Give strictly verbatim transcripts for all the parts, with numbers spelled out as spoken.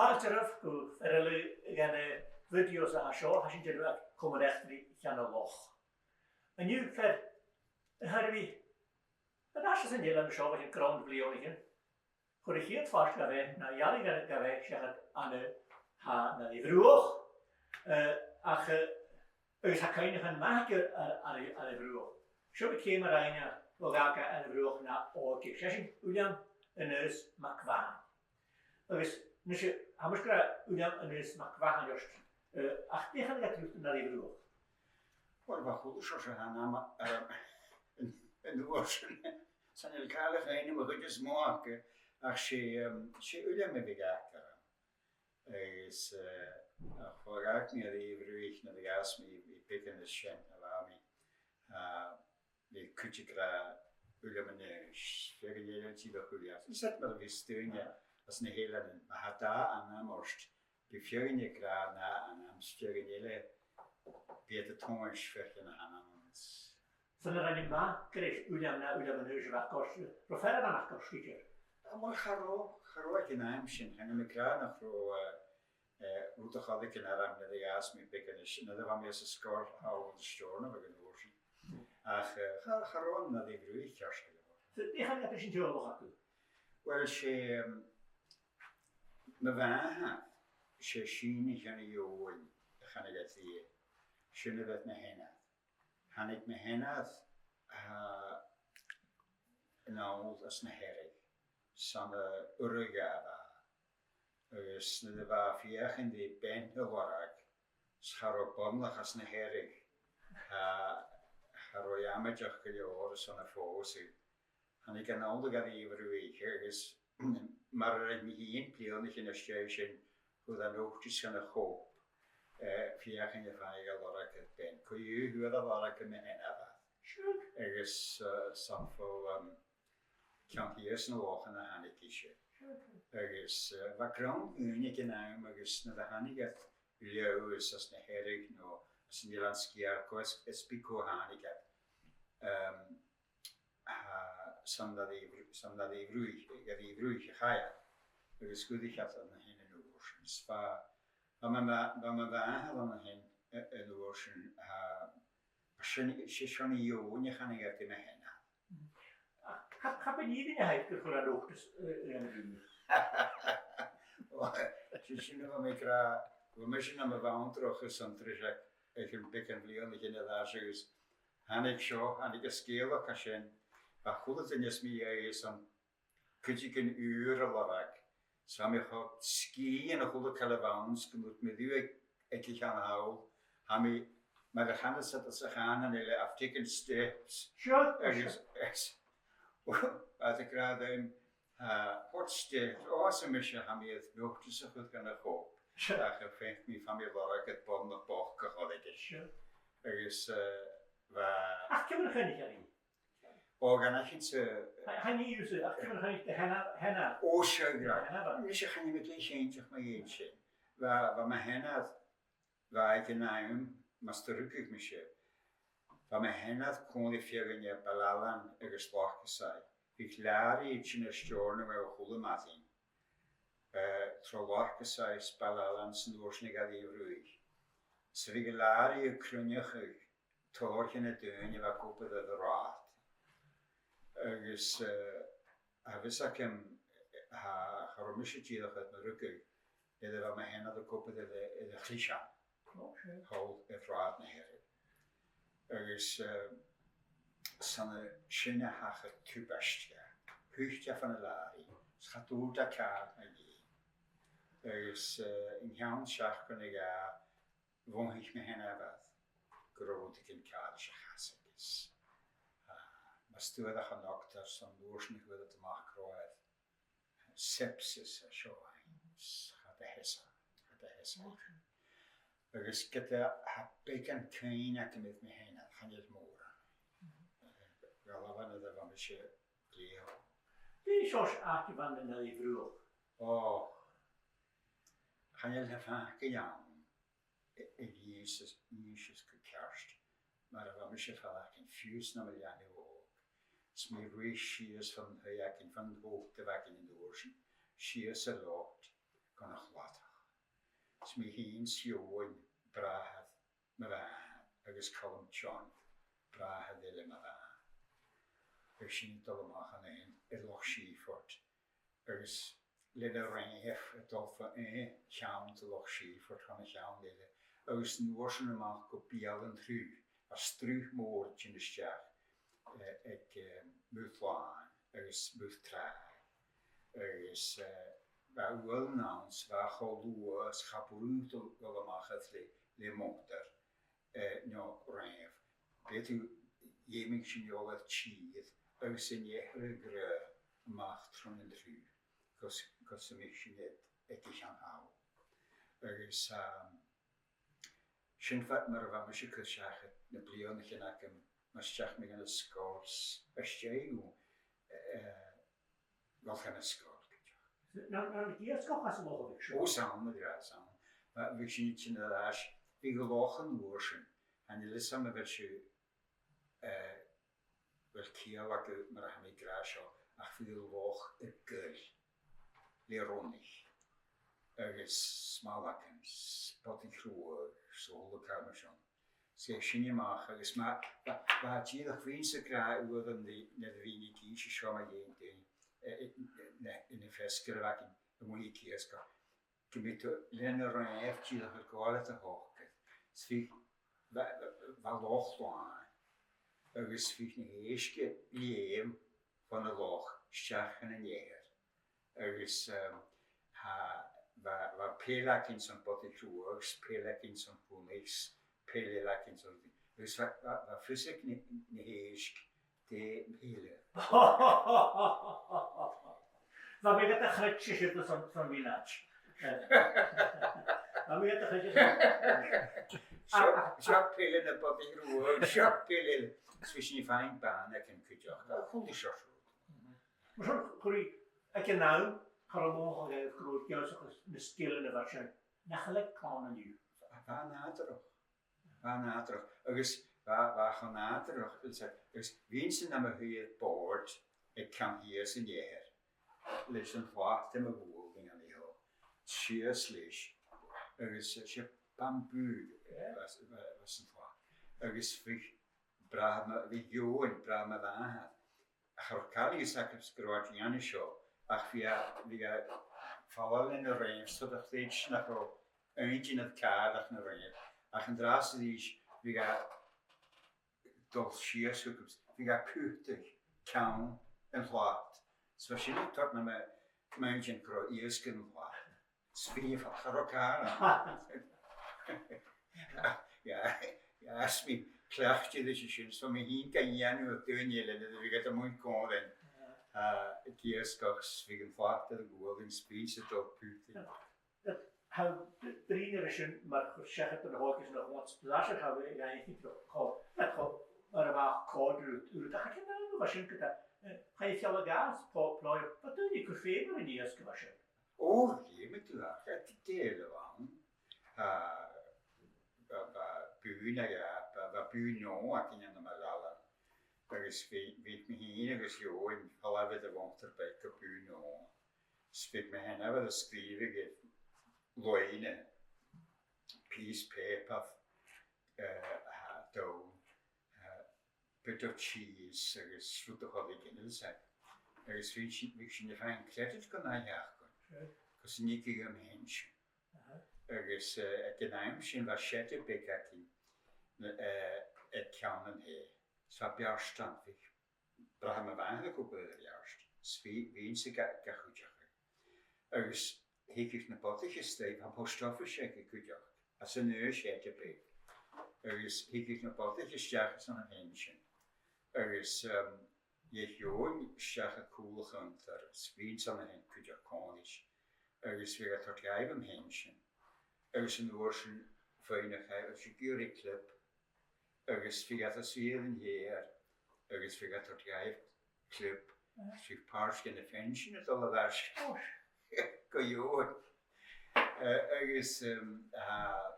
Fàilte oirbh gu fear eile dha na videos a tha seo, tha sinn a' dèanamh aig Comann Eachdraidh Cheann a' Loch. An-diugh, fear a tha air a bhith air ais às an eilean seo bho chionn grunn bhliadhnaichean. Chuir a' chiad phàirt dha bheatha na dhealbh dha bheatha seachad ann an Taigh Bhruach, eh, ach, eh, agus tha cuimhneachan math aige air, air, air Taigh Bhruach. Seo ceum a rinn e bho dh'fhàg e Taigh Bhruach na òige. 'S e sin Uilleam Aonghas MacMhathain. Agus a-nis, tha mise ag ràdh Uilleam Aonghas MacMhathain ort, eh, ach dè chanadh iad riut ann an Taigh Bhruach? Uill, bha a h-uile seòrsa a th' ann an, eh, an, an uair sin. 'S chan eil càil a dh'ainm a' chuid as motha aca, ach 's e, em, 's e Uilleam a bh' aca. Agus, eh, ach bha e aig mi air a' bhrìgh nuair a dh'fhàs mi, mi beagan nas sine na bha mi, eh, bha cuideigin ag ràdh Uilleam Aonghais, feadhainn eile an tìr a chuala. Is iad mar a bhios daoine às na h-eileanan, ma tha dà ainm ort, bidh feadhainn ag ràdh an ath ainm, is feadhainn eile, bidh iad a' tomhais feadhainn a th' ann. 'S ann a rinn e math greis Uilleam na Uilleam Aonghais a bh' aca ort, robh fear a bh' ann aca ort idir? Uill, cha robh, cha robh aig an àm sin, chan eil mi ag ràdh nach robh, eh, eh, rud a' chòrdadh rium nuair a dh'fhàs mi beagan nas sine, nuair a bha mi anns an sgoil thall ann an Steòrnabhagh an uair sin. Ach, eh, cha, cha robh ann an Taigh Bhruach ceart gu leòr. So, dè chanadh iad ris an teaghlach agaibh? Uill, 's e, em, mo mhàthair, 's e Sìne Sheonaidh Eòghainn a chanadh iad rithe. Sin a bha aig mo sheanair. Thàinig mo sheanair, eh, a-null às na Hearadh, 's ann à Urrainn a bha e. Agus nuair a bha e a' feuchainn ri bean a lorg, 's cha robh boireannach às na Hearadh, eh, cha robh e amaideach gu leòr airson a phòsadh. Thàinig e a-null gu Taigh Bhruach agus mar a rinn mi fhìn bliadhnaichean às dèidh sin, chuir e an notaichean dhan a' Chopa, eh, feuchainn a' faighinn a lorg air bean. Co-dhiù, fhuair e lorg air mo sheanair. Sure. Agus, eh, 's ann bho, em, Ceann Shìos nan Lochan a thàinig ise. Sure. Agus, eh, bha grunn ùine aig an àm agus nuair a thàinig iad leotha às na Hearadh no às an Eilean Sgitheanach, is, is bidh cò thàinig iad. Em, ah, 's ann à Taigh Bhru-, 's ann à Taigh Bhruach, à Taigh Bhruach a chaidh iad, agus chuidich iad an sin an uair sin. Is bha, bha mo, bha mo mhàthair an sin, eh, an uair sin, ah, sin, 's e Seonaidh Eòghainn a chanadh iad ri mo sheanair. Ach cha, cha b' e an fhìrinn a th' ann gur chuir e an notaichean, eh, air an fhìrinn. Uill, 's e sin a bha mi ag ràdh, bha mise nam bhantrach airson treis aig, aig an beagan bhliadhnaichean air ais agus thàinig seo, thàinig an sgeulachd sin, bha a h-uile duine is mi airson cuideigin ùr a lorg. 'S bha mi cho sgìth an a h-uile càil a bh' ann, 's gun robh mi riamh aig, aig a' cheann thall. Tha mi, mar a chanas iad sa chànan eile, I've taken steps. Sure. Agus, is, bha iad ag ràdh rium, ah, what steps? Ò, arsa mise, tha mi air notaichean a chur dhan a' Chopa. Sure. Ach a' faighinn mi, bha mi a' lorg air boireannach bochd a chur aige. Sure. Agus, eh, bha... Ach ciamar a choinnich e ribh? Ò, chan fhaiceadh tu... Chan, chan eil fhios, ach ciamar a choinnich do sheanair, sheanair? Ò, seadh, gu dearbh. Sheanair. Nis, chan eil mi glè chinnteach mu dheidhinn sin. Bha, bha mo sheanair, bha aig an àm, mus do rugadh mise, bha mo sheanair còmhla ri feadhainn à Baile Ailein agus Loch Casaid. Bhiodh làraidh a' tighinn à Steòrnabhagh a h-uile madainn, eh, tro Loch Casaid is Baile Ailein 's an uair sin a' dol a Bhruach. 'S bhiodh an làraidh a' cruinneachadh tòrr dhe na daoine a bha ag obair air an rathad. Agus, eh, tha fios agam, tha, cha robh mise dìreach air mo rugadh, nuair a bha mo sheanair ag obair air a, air a' chlisean. Ò, seadh. Thall air rathad na Hearadh. Agus, eh, 's ann an sin a thachair tubaist dha. Thuit e fon an làraidh, 's cha d' fhuair e càil mu dheidhinn. Agus, eh, an ceann seachdain no dhà, mhothaich mo sheanair gun robh rudeigin càil ris a' chas agus, ah, mus do dh'fhuair e a-nochd airson an uair sin a fhuair iad a-mach gun robh e air sepsis a seo fhaighinn, 's cha do sheas e, cha do sheas e. Agus ged a tha beagan cuimhne agam air mo sheanair, chan eil mòran. Eh, gu h-àraidh nuair a bha mise glè òg. Dè seòrsa àite a bh' ann an Taigh Bhruach? Ò, chan eil na fàgail ann a, a dh'innseas, a dh'innseas gu ceart mar a bha mise a' faireachdainn fiù 's nam leanabh òg. 'S mi a' ruith sìos fon taigh againn, fon tote a bh' againn an uair sin, sìos an lot, gun a' chladach. Is mi fhìn 's Eòghann, bràthair mo mhàthar, agus Calum John, bràthair eile mo mhàthar. Agus sinn a' dol a-mach an sin air Loch Sìophort, agus le na ràimh a' dol bho aon cheann de Loch Sìophort chun a' cheann eile, agus an uair sin a-mach gu Beul an t-Sruth, an t-sruth mhòr a' tighinn a-steach, eh, aig, eh, Muir Làn agus Muir Tràigh. Agus, eh, bha uair ann 's bha e cho luath 's cha b' urrainn dhut a dhol a-mach air le, le motar, eh, no ràmh. B' fheudar, dh'fheumadh sinn a dhol air tìr agus an eathar a' ghruaidh a-mach tron an t-sruth, gus, gus am biodh sinn aig, aig a' cheann thall. Agus, um, sin far, mar a bha mise a' cur seachad na bliadhnaichean agam, mus deach mi dhan an sgoil 's, às dèidh, eh, a dhol dhan an sgoil, cuideachd. An, an, an iasgach às an loch a bhiodh sibh? Ò, 's ann, a ghràidh, 's ann. Bha, bhiodh sinn a' tighinn air ais, bhiodh an loch an uair sin, chan eil fhios agam a bheil sibh, eh, a bheil ciall agaibh mar a tha mi ag ràdh seo, ach bhiodh an loch a' goil le rionnaich agus smalagan 's bodaich-shruthadh 's a h-uile càil mar sin. 'S e sin a-mach agus ma, bha, bha dìreach, bhithinn-sa ag ràdh uaireannan nuair a bhithinn ag innse seo mu dheidhinn daoine, eh, eh, na, na feasgar a bh' againn a-muigh ag iasgach, gum biodh tu leis na ràimh dìreach a' gabhail air do shocair. 'S bhiodh, bha, bha, bha loch làn, agus bhiodh na h-èisg a' leum bhon an loch a-steach dhan an eathar. Agus, um, tha, bha, bha peil againn son bodaich-shruthadh, 's peil againn son rionnaich, 's peil eile againn son, agus bha, bha, bha fios aig na, na h-èisg dè am peil. Bha mi gad chreidsinn siud son, son mhionaid. Eh, bha mi gad chreidsinn siud. Seo, seo peil na bodaich-shruthadh, seo peil eile. 'S bhiodh sinn a' faighinn bànaigean cuideachd. A h-uile seòrsa rud. Mar sin, chuir i aig an àm, cha robh mòran a' gabhail gu robh iasgach na sgilean a bha sin, nach eil aig clann an-diugh. Bha e nàdarrach. Bha e nàdarrach. Agus bha, bha e cho nàdarrach, agus bhithinn-sa nam shuidhe air bòrd aig ceann shìos an eathair, leis an t-slat air mo ghualainn an seo, sìos leis, agus 's e bambù, yeah, bha, bha, bha san t-slat. Agus bhiodh bràthair mo, bhiodh Eòghann, bràthair mo mhàthar, cha robh càil a dh'fhios aige gu robh e a' dèanamh seo, ach bhiodh e, bhiodh e a' falbh leis na ràimh, 's dòcha nach robh aon duine air càil ach na ràimh. Ach an-dràsta 's bhiodh e a' dol sìos thugamsa, bhiodh e a' putadh ceann an t-slat. So bha sin a' toirt nam, nam aodann gu robh iasg air an t-slat. 'S bhiodh e a' falbh, cha robh càil ann. Yeah, yeah, 's mi cleachdte ris a sin, so mi fhìn ga dhèanamh air daoine eile, nuair a bhiodh iad a' muin còmhla rinn, eh, ag iasgach, 's bhiodh an t-slat air a ghualainn, 's bhithinn-sa a' dol putadh. Tha, bruidhinn air a sin mar a chuir seachad na h-òigridh sin a chluinntinn, 's e sin cha bhi, ga fhaicinn cho, cho, mar a bha còir ri rud, ri rud, ach chan eil, bha sin gu, eh, chaidh a' feitheamh gu math pò-, plòir, bha daoine a' cur feum air an iasg a bha sin. Ò, dh'fheumadh tu, ach, eh, dè eile a bh' ann? Tha, bha, bha bùth no dhà, bha, bha bùth no againn ann am Màigh Fhìobhail. Agus bha, bha mi fhìn agus Eòghann a' falbh air a' mhotorbike gu bùth no. 'S bhiodh mi fhìn a' falbh a' sgrìobhadh air loidhne, pìos pàipeir, eh, a tha donn, eh, bit o' cheese agus rud a h-uile gin eile, 's e. Agus bhiodh sinn, bhiodh sinn a' faighinn credit gun a h-uile seachdain. Sure. Gus an tigeadh am pension. Aha. Agus, eh, aig an àm sin bha seada beag againn, eh, aig ceann an taighe. 'S bha beart ann, bhiodh bràthair mo mhàthar a' cur beagan air a' bheart, 's bhi-, bhithinn-sa ga, ga chuideachadh. Agus thigeadh na bodaich a-staigh, bha post office aige cuideachd, às an aon seada beag. Agus thigeadh na bodaich a-steach às an pension. Agus, um, dh'fheumadh Eòghann a-steach a chùl a' chunntair, 's bhithinn-sa an sin cuideachd còmhla ris. Agus bhiodh e a' toirt dhaibh am pension. Agus an uair sin, faighneachd dhaibh, 's e ag iarraidh clip, agus bhiodh iad a' suidhe air an t-sèithear, agus bhiodh iad a' toirt dhaibh clip, 's bhiodh pàirt dhen a' phension a' dol air ais gu Eòghann. Eh, agus, um, ah,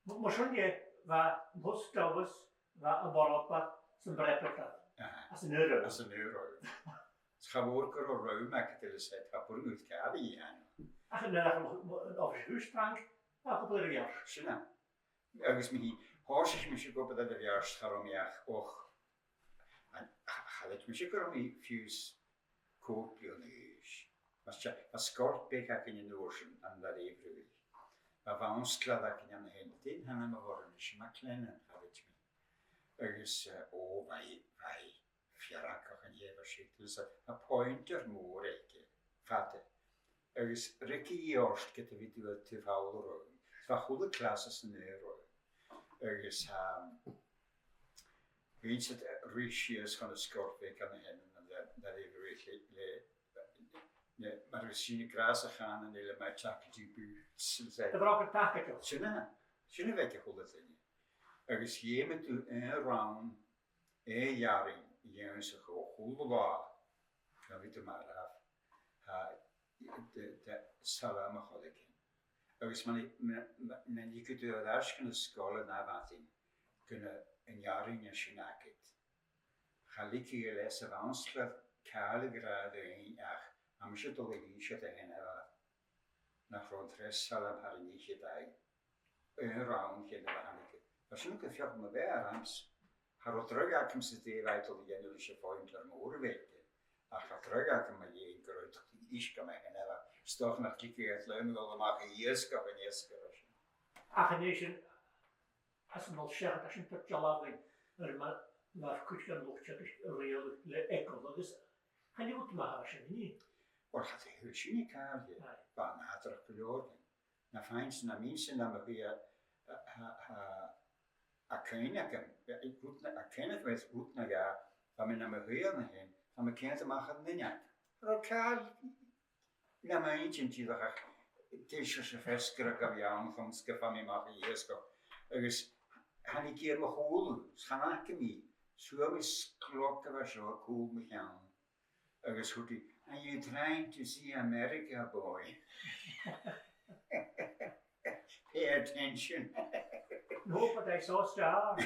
mar, mar sin dheth, bha am post office, bha am borb, 's am breabadair, aha, às an aon rùm. Às an aon rùm. 'S cha mhòr gun robh rùm agad eile, 's cha b' urrainn dhut càil a dhèanamh. Ach nuair a chaidh mo, mo, an oifis a-rithist, tha cupla uair a bhith ann. Sin e. Agus mi fhìn, thòisich mise ag obair air a' bheairt, cha robh mi ach, och, an, cha, cha chreid mise gun robh mi fiù 's còig bliadhna a dh'aois. Mas e, bha sgoil bheag againn an uair sin, an Làraidh Bhrùigh. Bha bannsglair againn an sin, dè an t-ainm a th' oirre a-nis, MacLennan, cha chreid mi. Agus, eh, o, bha i, bha i feargach an tè a bha siud, agus a, a pointer mòr aige, fada. Agus ruigidh i ort ged a bhiodh tu air taobh thall oirre. Bha a h-uile clas san aon ròl. Agus, um, bha iad a' ruith sìos chun na sgoile bheag an sin, an, an, an, le, le, le, mar a bhiodh sinn ag ràdh sa chànan eile, my tackety boots, is e. Do bhrògan tackety. Sin e, sin a bh' aig a h-uile duine. Agus dh'fheumadh tu aon rann, aon earrainn a dhèanamh sa cho-, a h-uile latha, nam biodh tu marbh, tha, de, de, salm a' choileigin. Agus mura, mura, mura, mura leigeadh tu air ais gu na sgoilearan a bh' ann, gun an earrainn sin agad, cha leigeadh e leis a' bhannsglair càil a ràdh dhuinn ach, tha mise a' dol a dh'innse dhut fhèin a bha, nach robh an treas salm thar an fhicheadamh. Aon rann, chì thu, a thàinig. Tha sin gu feum mo bheatha ormsa. Cha robh dragh agamsa dè bha e a' dol a dhèanamh leis a' phointer mòr a bh' aige. Ach tha dragh agam mu dheidhinn gun robh e a' dol a dh'innse dhomh fhèin a bha, 's dòcha nach leigeadh e leam a dhol a-mach a dh'iasgach an iasgair sin. Ach an e sin, às an dol seachad, tha sin a' toirt dealbh dhuinn air mar, mar a tha cuid dhen luchd-teagaisg a' riaghladh le eagal agus chan eil thu a' tuigsinn sin, an e? Uill, cha do shaoil sinn càil, aye, bha e nàdarrach gu leòr dhuinn. Na faighinn-sa, nam bithinn-sa nam shuidhe, a, a, a, a' cuimhneachadh, a, rud no, a' cuimhneachadh rud no dhà, bha mi nam shuidhe an sin, bha mi a' coimhead a-mach air an uinneag. Cha robh càil nam inntinn dìreach ach dè seòrsa feasgar a bh' ann chun 's gum faigh mi a-mach a dh'iasgach. Agus thàinig i air mo chùlaibh, 's chan fhaca mi, 's fhuair mi sgleog a bha seo air cùl mo cheann. Agus thuirt i, "Are you trying to see America, boy? Pay attention." No, but I saw stars.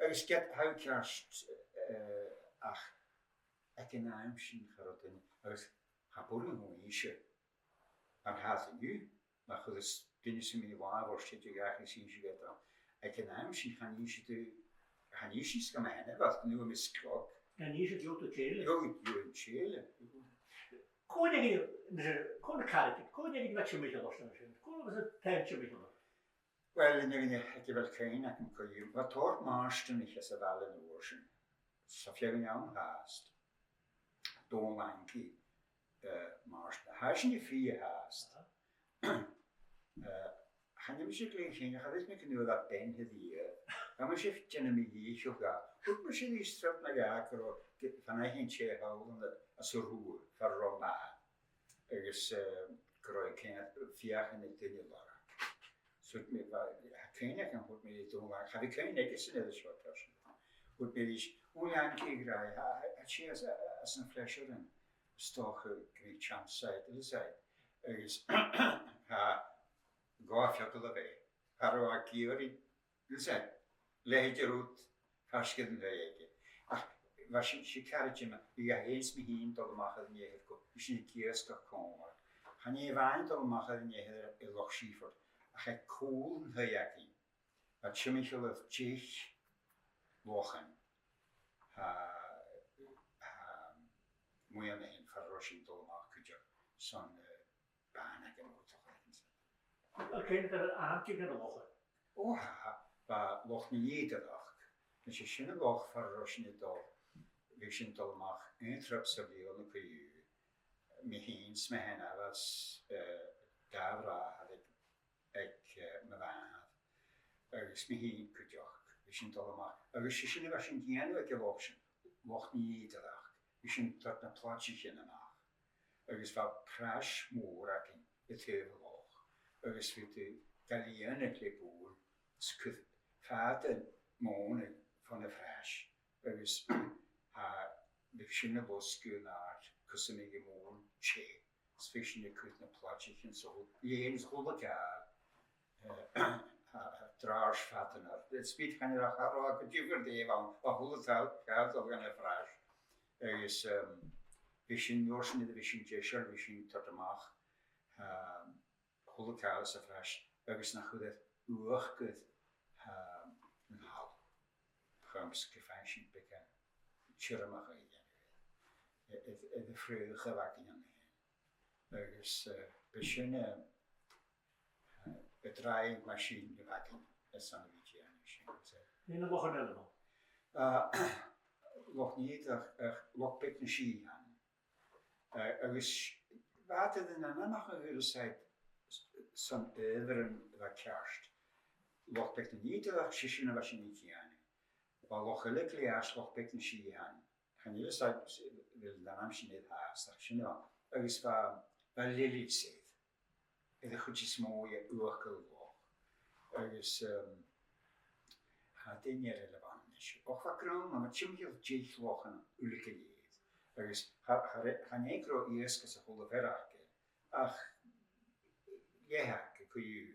Agus ged, tha thu ceart, eh, ach aig an àm sin cha robh duine, agus cha b' urrainn dhomh innse mar a tha iad an-diugh, mar chuireas duine sam bith làmh ort, tha e a' dol a dh'fhaicinn sibh aig an àm sin, chan innis thu, chan innis thu 's gum b' e sin a bh' ann, nuair a bha mi sgleog. Chan innis thu, gheibh thu tèile. Gheibh thu tèile. Cò an fheadhainn, cò na caraidean, cò an fheadhainn a bha timcheall ort an sin, cò na bha timcheall ort? Uill, an fheadhainn aig a bheil cuimhne agam co-dhiù, bha tòrr Màrtanaich anns a' bhaile an uair sin. 'S a' faighinn ann fhathast. Dòmhnall Angaidh, eh, Màrtanaich. Tha sinn a' fighe fhathast. Aha. Eh, chan eil mise glè chinnteach, cha chreid mi gun robh e bean a-riamh. Bha mise a' dèanamh mo dhìcheall dha. Thuirt mise ris triop no dhà gun robh, gu, fan ath an tè thall ann an, anns an Ruadh, far an robh m' athair. Agus, eh, gun robh e a' coimhead, feuchainn ri daoine a lorg. So, mi, bha, tha cuimhne agam, thuirt mi ri Dòmhnall, cha bhi cuimhne aigesan air a seo pearsanta. Thuirt mi ris, "Ò, Iain, cò ghràidh, tha, tha, tha e anns, anns na fleisgean, 's dòcha gum bi chance aige, a bheil fhios agad." Agus tha, gu feagal a bha e. Cha robh e ag iarraidh, a bheil fhios agad, leithid de rud, faisg air an taigh aige. Ach bha sin, sin caraid iomadh, bhiodh e fhèin 's mi fhìn a' dol a-mach air an eathar gu, bha sinn ag iasgach còmhla. Chan e a-mhàin a' dol a-mach air an eathar air Loch Sìophort, ach aig cùl an taighe againn. Bha timcheall air deich lochan. Tha, tha, mu dheidhinn far an robh sinn a' dol a-mach cuideachd son, eh, bànaichean a chur air an sin. An cuimhne leat air an t-ainm a bh' air an loch? Ò, tha, bha Loch nan Ìodhach. Agus 's e sin an loch far an robh sinn a' dol. Bhiodh sinn a' dol a-mach aon trup sa bhliadhna co-dhiù. Mi fhìn 's mo sheanmhair 's, eh, dà bhràthair aig, aig, eh, mo mhàthair. Agus mi fhìn cuideachd. Bhiodh sinn a' dol a-mach. Agus 's e sin a bha sinn a' dèanamh aig an loch sin, Loch nan Ìodhach. Bhiodh sinn a' toirt na plaidichean a-mach. Agus bha prais mhòr againn air taobh an loch, agus bhiodh tu ga lìonadh le bùrn, is cuireadh fada mòna fon a' phrais, agus tha, bhiodh sin a' losgadh an-àird, cus am biodh am bùrn teth, is bhiodh sinn a' cur na plaidichean, so, lèine, is a h-uile càil, eh, tha, tha, tha tràth fada an-àird. Is bhiodh, chan eil ach, cha robh gu diofar dè bh' ann, bha a h-uile càil, càil a' dol dhan a' phrais. Agus, ehm, bhiodh sinn, an uair sin, nuair a bhiodh sinn deiseil, bhiodh sinn a' toirt a-mach, a h-uile càil sa phreas agus nach cuireadh uachdar, a, an halla. Chum 's gum faigheadh sinn beagan tiormachadh a dhèanamh air, air, air, air a' phruach a bh' againn an sin. Agus, eh, b' e sin, eh, eh, an drawing machine a bh' againn airson a bhith a' dèanamh sin. So, Dè na lochan eile, no? Eh, Loch Nigheadach, ach, ach Loch Beag na Sìthiche. Eh, agus bha iad air an ainmeachadh air a' side s-, son adhbharan a bha ceart. Loch Beag na Nigheadach, 's e sin a bha sinn a' dèanamh. Bha loch eile glè fhaisg, Loch Beag na Sìthiche. Chan eil fhios agam a bheil an t-ainm sin air fhathast, ach sin a bh' ann. Agus bha, bha lilies air, air a' chuid as motha de uachdar an loch. Agus, ehm, tha duine eile a bh' ann a-nis. Och, bha grunn, bha mu timcheall deich lochan uile gu lèir. Agus cha, cha, chan e gun robh iasg anns a h-uile fear aca, ach dh'fheuch iad co-dhiù,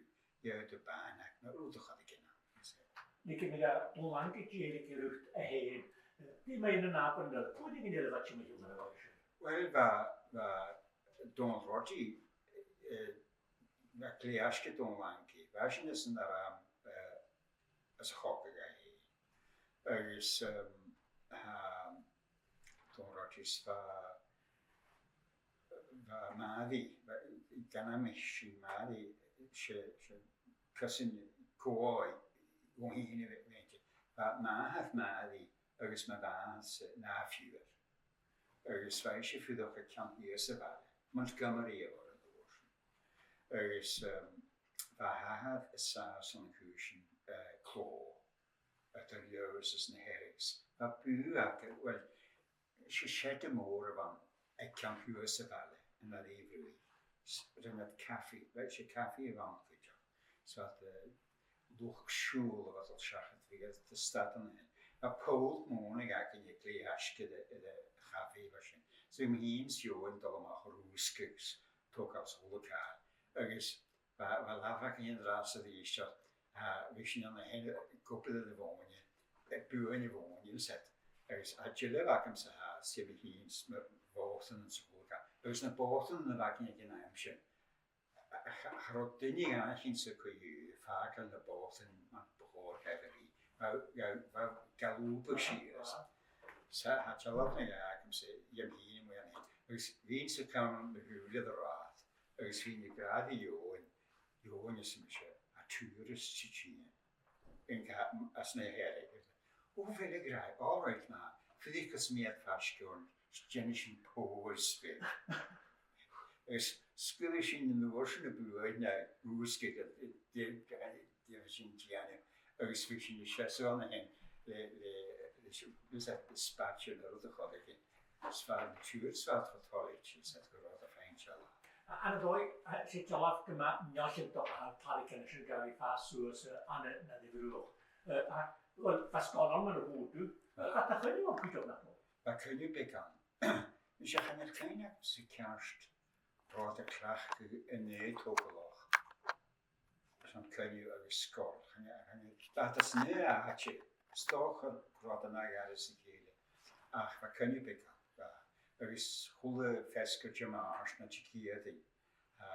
dh'fheuch iad bànag no rudeigin a chur air an ainm. Nì mi a-nis dol a-steach gu dè a th' agad fhèin. Dè mu dheidhinn na h-Albann, cò iad a bha timcheall na bha sin? Uill, bha, bha Dòmhnall Roddy, eh, bha glè fhaisg air Dòmhnall Angaidh. Bha esan anns an arm, eh, anns a' chogadh e fhèin. Agus, ehm, tha Dòmhnall Roddy 's bha, bha Màiri, bha, an t-ainm a th' air Màiri, 's e, 's e cousin còmhla ri mo mhàthair. Bha màthair Màiri agus mo mhàthair-sa an ath phiuthar. Agus bha ise a' fuireach aig ceann shìos a' bhaile, Montgomery a bh' oirre an uair sin. Agus, ehm, bha a h-athair an sàs ann an cùisean, eh, clò, eadar Leòdhas is na Hearadh. Bha bùth aca, uill, 's e seada mòr a bh' ann aig ceann shuas a' bhaile, ann an Leòdhas. S-, rinn iad cafaidh, bha, 's e cafaidh a bh' ann cuideachd. So, eh, luchd-siubhail a bha a' dol seachad, bha iad a' stad an sin. Bha poll mònach againn glè fhaisg air a', air a' chafaidh a bha sin. So, bha mi fhìn 's Eòghann a' dol a-mach a' rùsgadh 's togail 's a h-uile càil. Agus bha, bha làmh againn an-dràsta a-rithist, a, bha sinn ann an sin ag obair air a' mhòine, a' buain a' mhòine, is iad. Agus tha dealbh agamsa a tha, 's e mi fhìn 's mo bhòtan anns a h-uile càil. Agus na bòtanan a bh' againn aig an àm sin, a, a, cha robh duine a dh'aithnich ionnsaigh co-dhiù a' fàgail na bòtan mar bu chòir dhaibh a bhith. Bha, bha, bha iad ga lùbadh sìos. 'S tha, tha dealbh no dhà agamsa dheth fhèin a-muigh an sin. Agus bhithinn-sa a' cumail mo shùilean air an rathad. Agus bhithinn ag ràdh ri Eòghann, Eòghann, ars mise, tha tourist a' tighinn. An ca-, às na Hearadh. Ò, bheil e grànda, all right, ma-thà, fuirichidh mi iad faisg oirnn, 's dèanamaid pose beag. Agus sguir sinn an uair sin a' buain, no rùsgadh, eh, dè, dè, dè bha sinn a' dèanamh. Agus bha sinn a' seasamh an sin le, le, le, le, le, le spàite no rud a chòrd riutha. 'S bha an tourist, 's bha iad cho toilichte, 's iad gu robh iad a' faighinn dealbh. A, an dòigh, a, 's e dealbh gu math neònach a tha tarraing an sin gu bhith a' fàs suas, a, ann an, ann an Bruach. A, a, uill, bha sgoil ann mar a thuirt thu. A, a, tha coinneamh ann cuideachd, nach eil? Bha coinneamh beag ann. Nis, chan eil cuimhne agamsa ceart an robh iad a' cleachdadh an aon togalach airson coinneamh agus sgoil. Chan eil, chan eil, bha iad san aon àite, 's dòcha gun robh iad an ath ghearradh sa chèile. Ach bha coinneamh beag ann, bha. Agus a h-uile feasgar Dimàirt no Diciadain, a,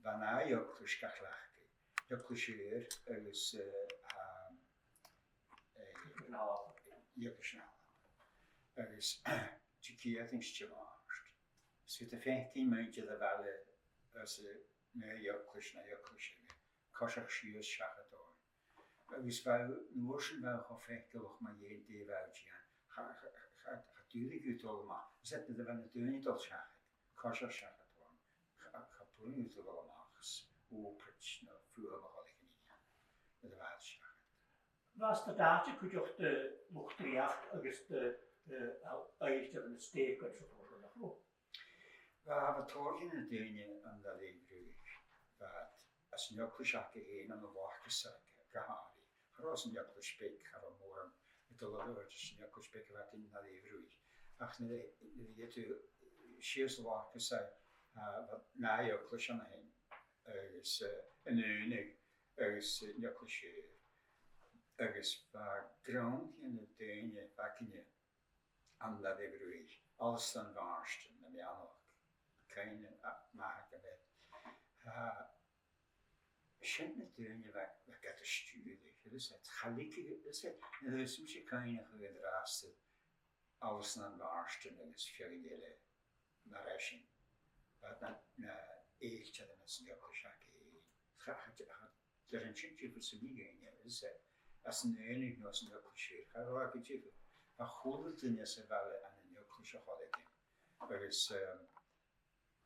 bha an ath eaglais ga chleachdadh. Eaglais Ùr agus, eh, a, eh, Eaglais na h-Alba. Eaglais na h-Alba. Agus Diciadain is Dimàirt. 'S bhiodh tu a' faicinn muinntir a' bhaile às an aon eaglais no eaglais eile, coiseachd sìos seachad oirnn. Agus bha, an uair sin bha e cho faiceallach mu dheidhinn dè bha thu a' dèanamh. Cha, cha, cha, cha d' fhuair thu dol a-mach. Is e nuair a bha na daoine a' dol seachad, coiseachd seachad oirnn, cha, cha b' urrainn dhut a dhol a-mach is ùpraid no fuaim a chur air a' chinn a dhèanamh nuair a bha iad seachad. Bha stad àite cuideachd do luchd-dreuchd agus do, eh, a, oiltich an stèidh gun sa chòrr nach robh. Bha, bha tòrr dhe na daoine ann an Leòdhas, bha iad às an eaglais aca fhèin ann an Loch Casaic gu h-àraidh. Cha robh às an eaglais beag, cha robh mòran a' dol a dh'obair às an eaglais beag a bh' againn ann an Leòdhas. Ach nuair a, nuair a dh'fheumadh tu sìos an Loch Casaic, a, bha an ath eaglais an sin, agus, eh, an aonadh, agus, eh, an eaglais Ùr. Agus bha grunn dhe na daoine a bh' againne ann an Leòdhas, Alasdair Mhàrtainn, na meadhanach, cuimhne math agam air. Tha sin na daoine a bha, a bha gad stiùireadh, fhios agad, cha leigeadh, fhios agad, nuair a bha mise a' cuimhneachadh an-dràsta, Alasdair Mhàrtainn agus feadhainn eile mar sin. Bha na, na h-èildearan anns an eaglais aca fhèin. Cha, cha, cha, cha do rinn sin diofar sam bith dhuinne, fhios agad, anns an èineadh no anns an eaglais fhèin, cha robh e gu diofar. Bha a h-uile duine sa bhaile ann an eaglais a' choileigin. Agus, um,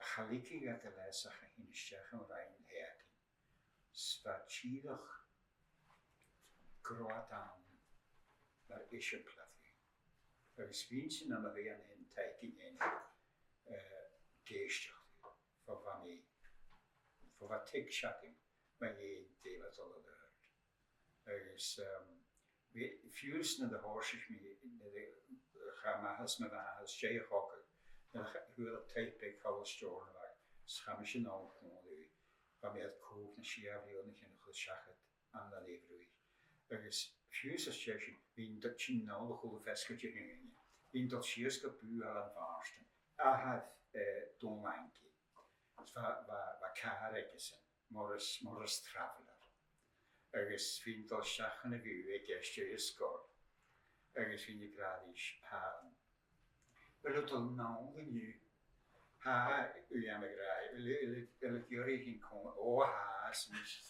cha leigeadh iad a leas ach a thighinn a-steach am broinn leabaidh. 'S bha e dìreach gu robh iad ann mar eisimpleir. Agus bhithinn-sa nam bheachd-sa a' toirt dhuinn, eh, ag èisteachd riutha, bho bha mi, bho bha tuigse agam mu dheidhinn dè bha dol a dh'oiread. Agus, um, bha, fiù 's nuair a thòisich mi, nuair a chaidh m' athair 's mo mhàthair a-steach a chogadh, nuair a cha-, fhuair iad taigh beag thall an Steòrnabhagh, 's chaidh mise a-null chun a' bhùth, bha mi air còig no sia bliadhna a chur seachad ann an Leòdhas. Agus fiù 's às dèidh sin, bhithinn a' dol, tighinn a-null a h-uile feasgar Dihaoine. Bhithinn a' dol sìos gu bùth Ailean Mhàrtainn, athair, eh, Dòmhnall Angaidh. Bha, bha, bha càr aigesan, Morris, Morris Traveller. Agus bhithinn a' dol a-steach chun a' bhùth aige às dèidh sgoil. Agus bhithinn ag ràdh ris, tha, a bheil thu a' dol a-null an-diugh? Tha, Uilleam, ag ràdh, a bheil, a bheil, a bheil thu ag iarraidh a thighinn còmhla? Ò, tha, arsa mise.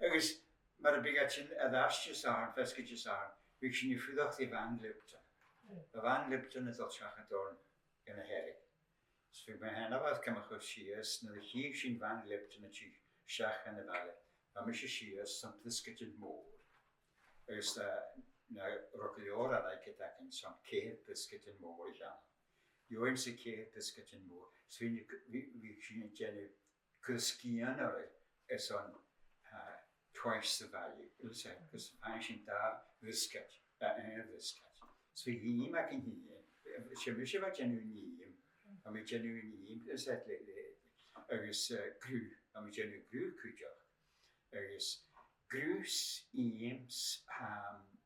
Agus mar a bhiodh iad sin air ais Disathairne, feasgar Disathairne, bhiodh sinn a' fuireach ri bhan Lipton. A' bhan Lipton a' dol seachad oirnn dhan a' Hearadh. 'S bhiodh mo sheanmhair gam chur sìos, nuair a chì sinn bhan Lipton a' tighinn seachad dhan a' bhaile, bha mise sìos airson briosgaidean mòr. Agus, eh, nan robh gu leòr airgid againn airson ceithir briosgaidean mòr a cheannach. Gheibheamaid ceithir briosgaidean mòr. 'S bhiodh, bhiodh, bhiodh sinn a' dèanamh cur sgian orra airson, eh, twice the value. Agus, eh, agus faigheadh sinn dà bhriosgaid, eh, aon bhriosgaid. So bha ìm againn fhìn, eh, 's e mise a bha a' dèanamh an ìm, bha mi a' dèanamh an ìm, is e le, le, agus, eh, gruth, bha mi a' dèanamh gruth cuideachd. Agus gruth 's ìm 's, um,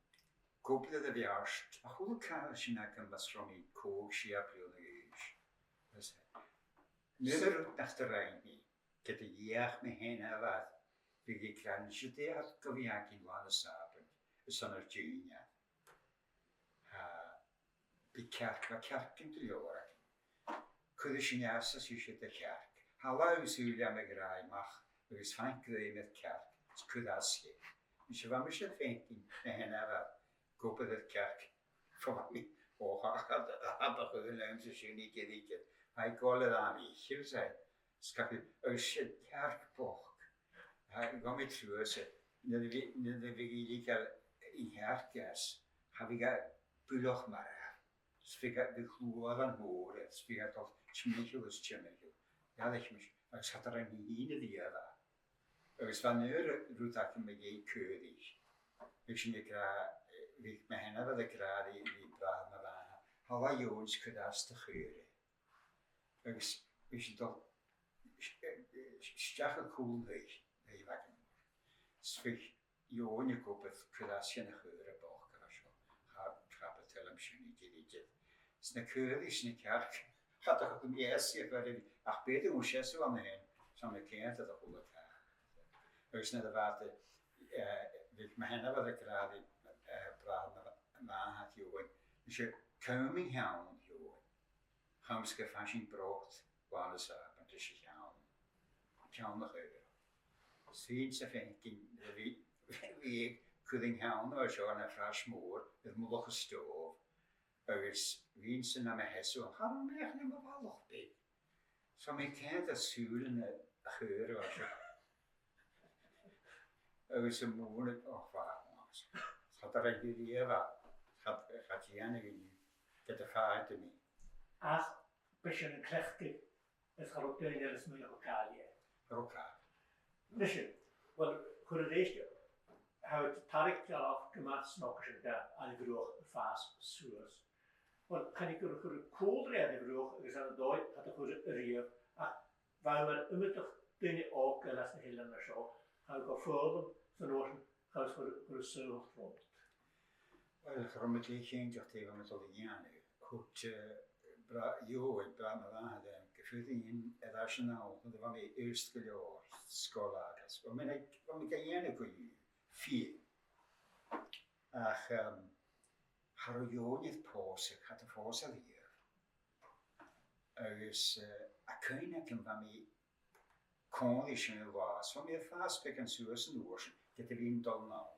gu bhith air a bheart, a h-uile càil sin agam mus robh mi còig, sia bliadhna a dh'aois. Agus, eh, an aon rud nach do rinn mi, ged a dh'fheuch mo sheanmhair, bhiodh i ag ràdh, "Siud e, tha gu bhith againn làn an Sàbaid, airson ar dìnnear." Tha, bha cearc, bha cearcan gu leòr againn. Chuireadh sinn às, às ise do chearc. Thalla, thusa, Uilleam, ag ràdh, a-mach agus faigh grèim air cearc, is cuir às dhi. Mise, bha mise a' faicinn mo sheanmhair ag obair air cearc. Bha mi, o, cha, cha, cha do chuala mi sin idir, idir. Tha i a' gabhail air àm fhèin, a bheil fhios agad. 'S gabh-, agus 's e cearc bochd. Tha, ghabh mi truas, nuair a bhiodh, nuair a bhiodh i a' leigeil an chearc às, cha bhiodh e buileach marbh. 'S bhiodh e, bhiodh luaran mòr air, 's bhiodh e a' dol timcheall is timcheall. Dh'fhairich mise, agus cha do rinn mi fhìn a-riamh e. Agus bha an aon rud agam mu dheidhinn caoraich. Bhiodh sinn ag ràdh, bhiodh mo sheanmhair ag ràdh ri, ri bràthair mo mhàthar, "Thalla, Eòin, is cuir às do chaora." Agus bhiodh sinn a' dol s-, s-, s-, a-steach air cùl an taigh, taigh a' Bhaga Mhòir. 'S bhiodh Eòin ag obair, cuir às dhen a' chaora bochd a bha seo, cha, cha bu toil leam sin idir, idir. 'S na caoraich 's na cearc, cha do thuig mi esan a' faireachdainn, ach b' fheudar dhomh seasamh ann fhèin, 's bha mi a' coimhead air a h-uile càil. Agus nuair a bha iad, eh, bhiodh mo sheanmhair ag ràdh ri, eh, bràthair mo, mo mhàthar, Eòin, mise, cùm an ceann, Eòin. Chùm 's gum faigh sinn brot làn an Sàbaid ris a' cheann. Ceann a' chaora. 'S bhithinn-sa a' faicinn, bha, bha i a' cur an ceann a bha seo ann am frais mhòr air mullach an stove. Agus bhithinn-sa nam sheasamh, cha robh mi ach nam bhalach beag. 'S bha mi a' coimhead air sùilean a' chaora a bha seo. Agus a' mùineadh, och, bha, cha do rinn mi a-riamh e, cha, cha dèan e an-diugh, ged a dh'fhaodadh mi. Ach b' e sin an cleachdadh, is cha robh daoine eile a' smaoineachadh càil e. Cha robh càil. Nise, uill, chuir a-rithist, tha thu a' tarraing gealach gu math snog sin, bha Ailig Ruadh a' fàs suas. Uill, chan e gun do chuir thu cùl ri Ailig Ruadh agus ann an dòigh cha do chuir thu a-riamh, ach bha thu mar iomadach duine òg eile anns na h-eileanan seo, chaidh thu gu foghlam san uair sin, chaidh thu a chur, chur an saoghail romhat. Uill, cha robh mi glè chinnteach dè bha mi a' dol a dhèanamh. Thuirt, eh, bra-, Eòin, bràthair mo mhàthar, rium gu buidheann air ais an-àird, nuair a bha mi aosta gu leòr, sgoil agus, bha mi, bha mi ga dhèanamh co-dhiù, fìor. Ach, um, cha robh Eòin air pòsadh, cha do phòs e riamh. Agus, eh, tha cuimhne agam, bha mi còmhla ris an latha, so bha mi a' fàs beagan suas an uair sin, ged a bhithinn a' dol a-nall.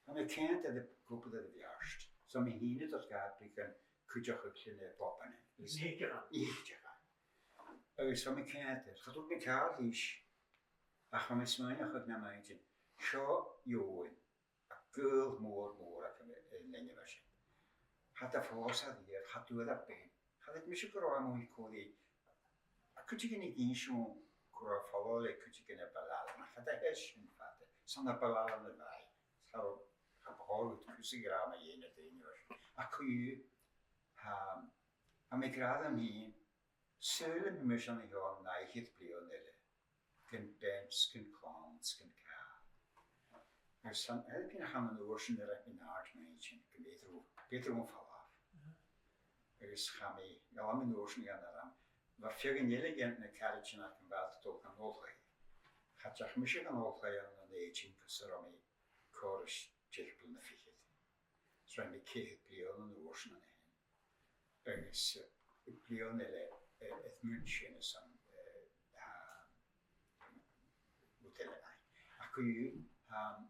Bha mi a' coimhead air a' chupla de bheairt, so mi fhìn a' dol ga beagan cuideachadh le na bobannan. Nì iad. Nì iad. Agus bha mi a' coimhead air, cha tug mi càil ris, ach bha mi a' smaoineachadh nam inntinn, seo Eòin, a' gaol mòr, mòr agam air an linne a bha sin. Cha do phòs e riamh, cha d' fhuair e bean. Cha chreid mise gun robh e a-muigh còmhla ri, a' chuideigin a dh'innseadh gun robh e a' falbh le cuideigin a' bhaile, ach cha do sheas sin fada. 'S ann à Baile Ailein a bha e. Cha robh, cha bu chòir dhut cus a ràdh mu dheidhinn na daoine a bha sin. Ach co-dhiù, tha, tha mi ag ràdh rium fhìn, saoilidh mi mise an seo an dà fhichead bliadhna eile, gun bean 's gun clann 's gun càil. Agus 's ann, air a bhith a' coimhead an uair sin air a' bhliadhna a bha mi sin, gu bheil, bheil mi a' falbh. Agus chaidh mi, ghabh mi an uair sin dhan arm, bha feadhainn eile dhe na caraidean agam a bha a' dol dhan oilthigh. Cha deach mise dhan oilthigh ann an Èirinn gus an robh mi còrr is deich bliadhna fichead. So rinn mi ceithir bliadhna an uair sin an sin. Agus, eh, bliadhna eile, eh, air muin sin airson, eh, a, rud eile, aye. Ach co-dhiù, um,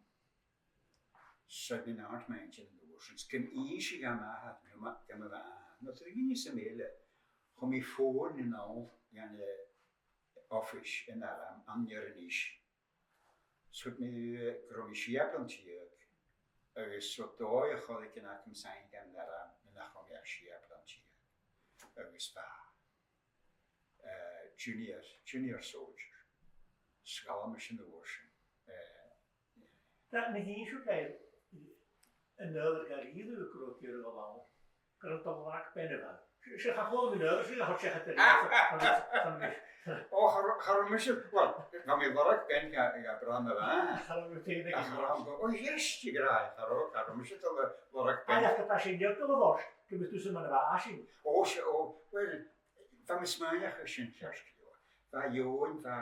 's e bha mi an-àird mun sin an uair sin. 'S gun innsidh e gam athair, gam, gam athair. No, tha duine sam bith eile, chuir mi fòn a-null dhan, eh, oifis an arm, an Inbhir Nis. Thuirt mi, eh, gun robh mi sia bliadhna deug, agus 's e dòigh a' chòrr a bh' agam 's an arm, nuair nach robh mi ach sia bliadhna deug. Agus bha, eh, junior, junior soldier. 'S dh'fhalbh mise an uair sin. Eh, Tha mi a' smaoineachadh gur e an uair a dh'fhaighnich thu gun robh thu air a' bhalla, gun robh do lorg-bean a bh' ann. 'S e, 's e, cha chuala mi an uair sin, a thug seachad a-rithist. O, cha robh, cha robh mise, well, bha mi lorg-bean ga, ga brath na bha. Cha robh mi fhèin ag ràdh. O, yes, ag ràdh, cha robh, cha robh mise a' dol a lorg-bean. Ach, ach, tha sin neònach a bha, gu bheil tusa mar a bha sin. O, 's e, o, well, bha mi a' smaoineachadh sin ceart gu leòr. Bha Eòin, bha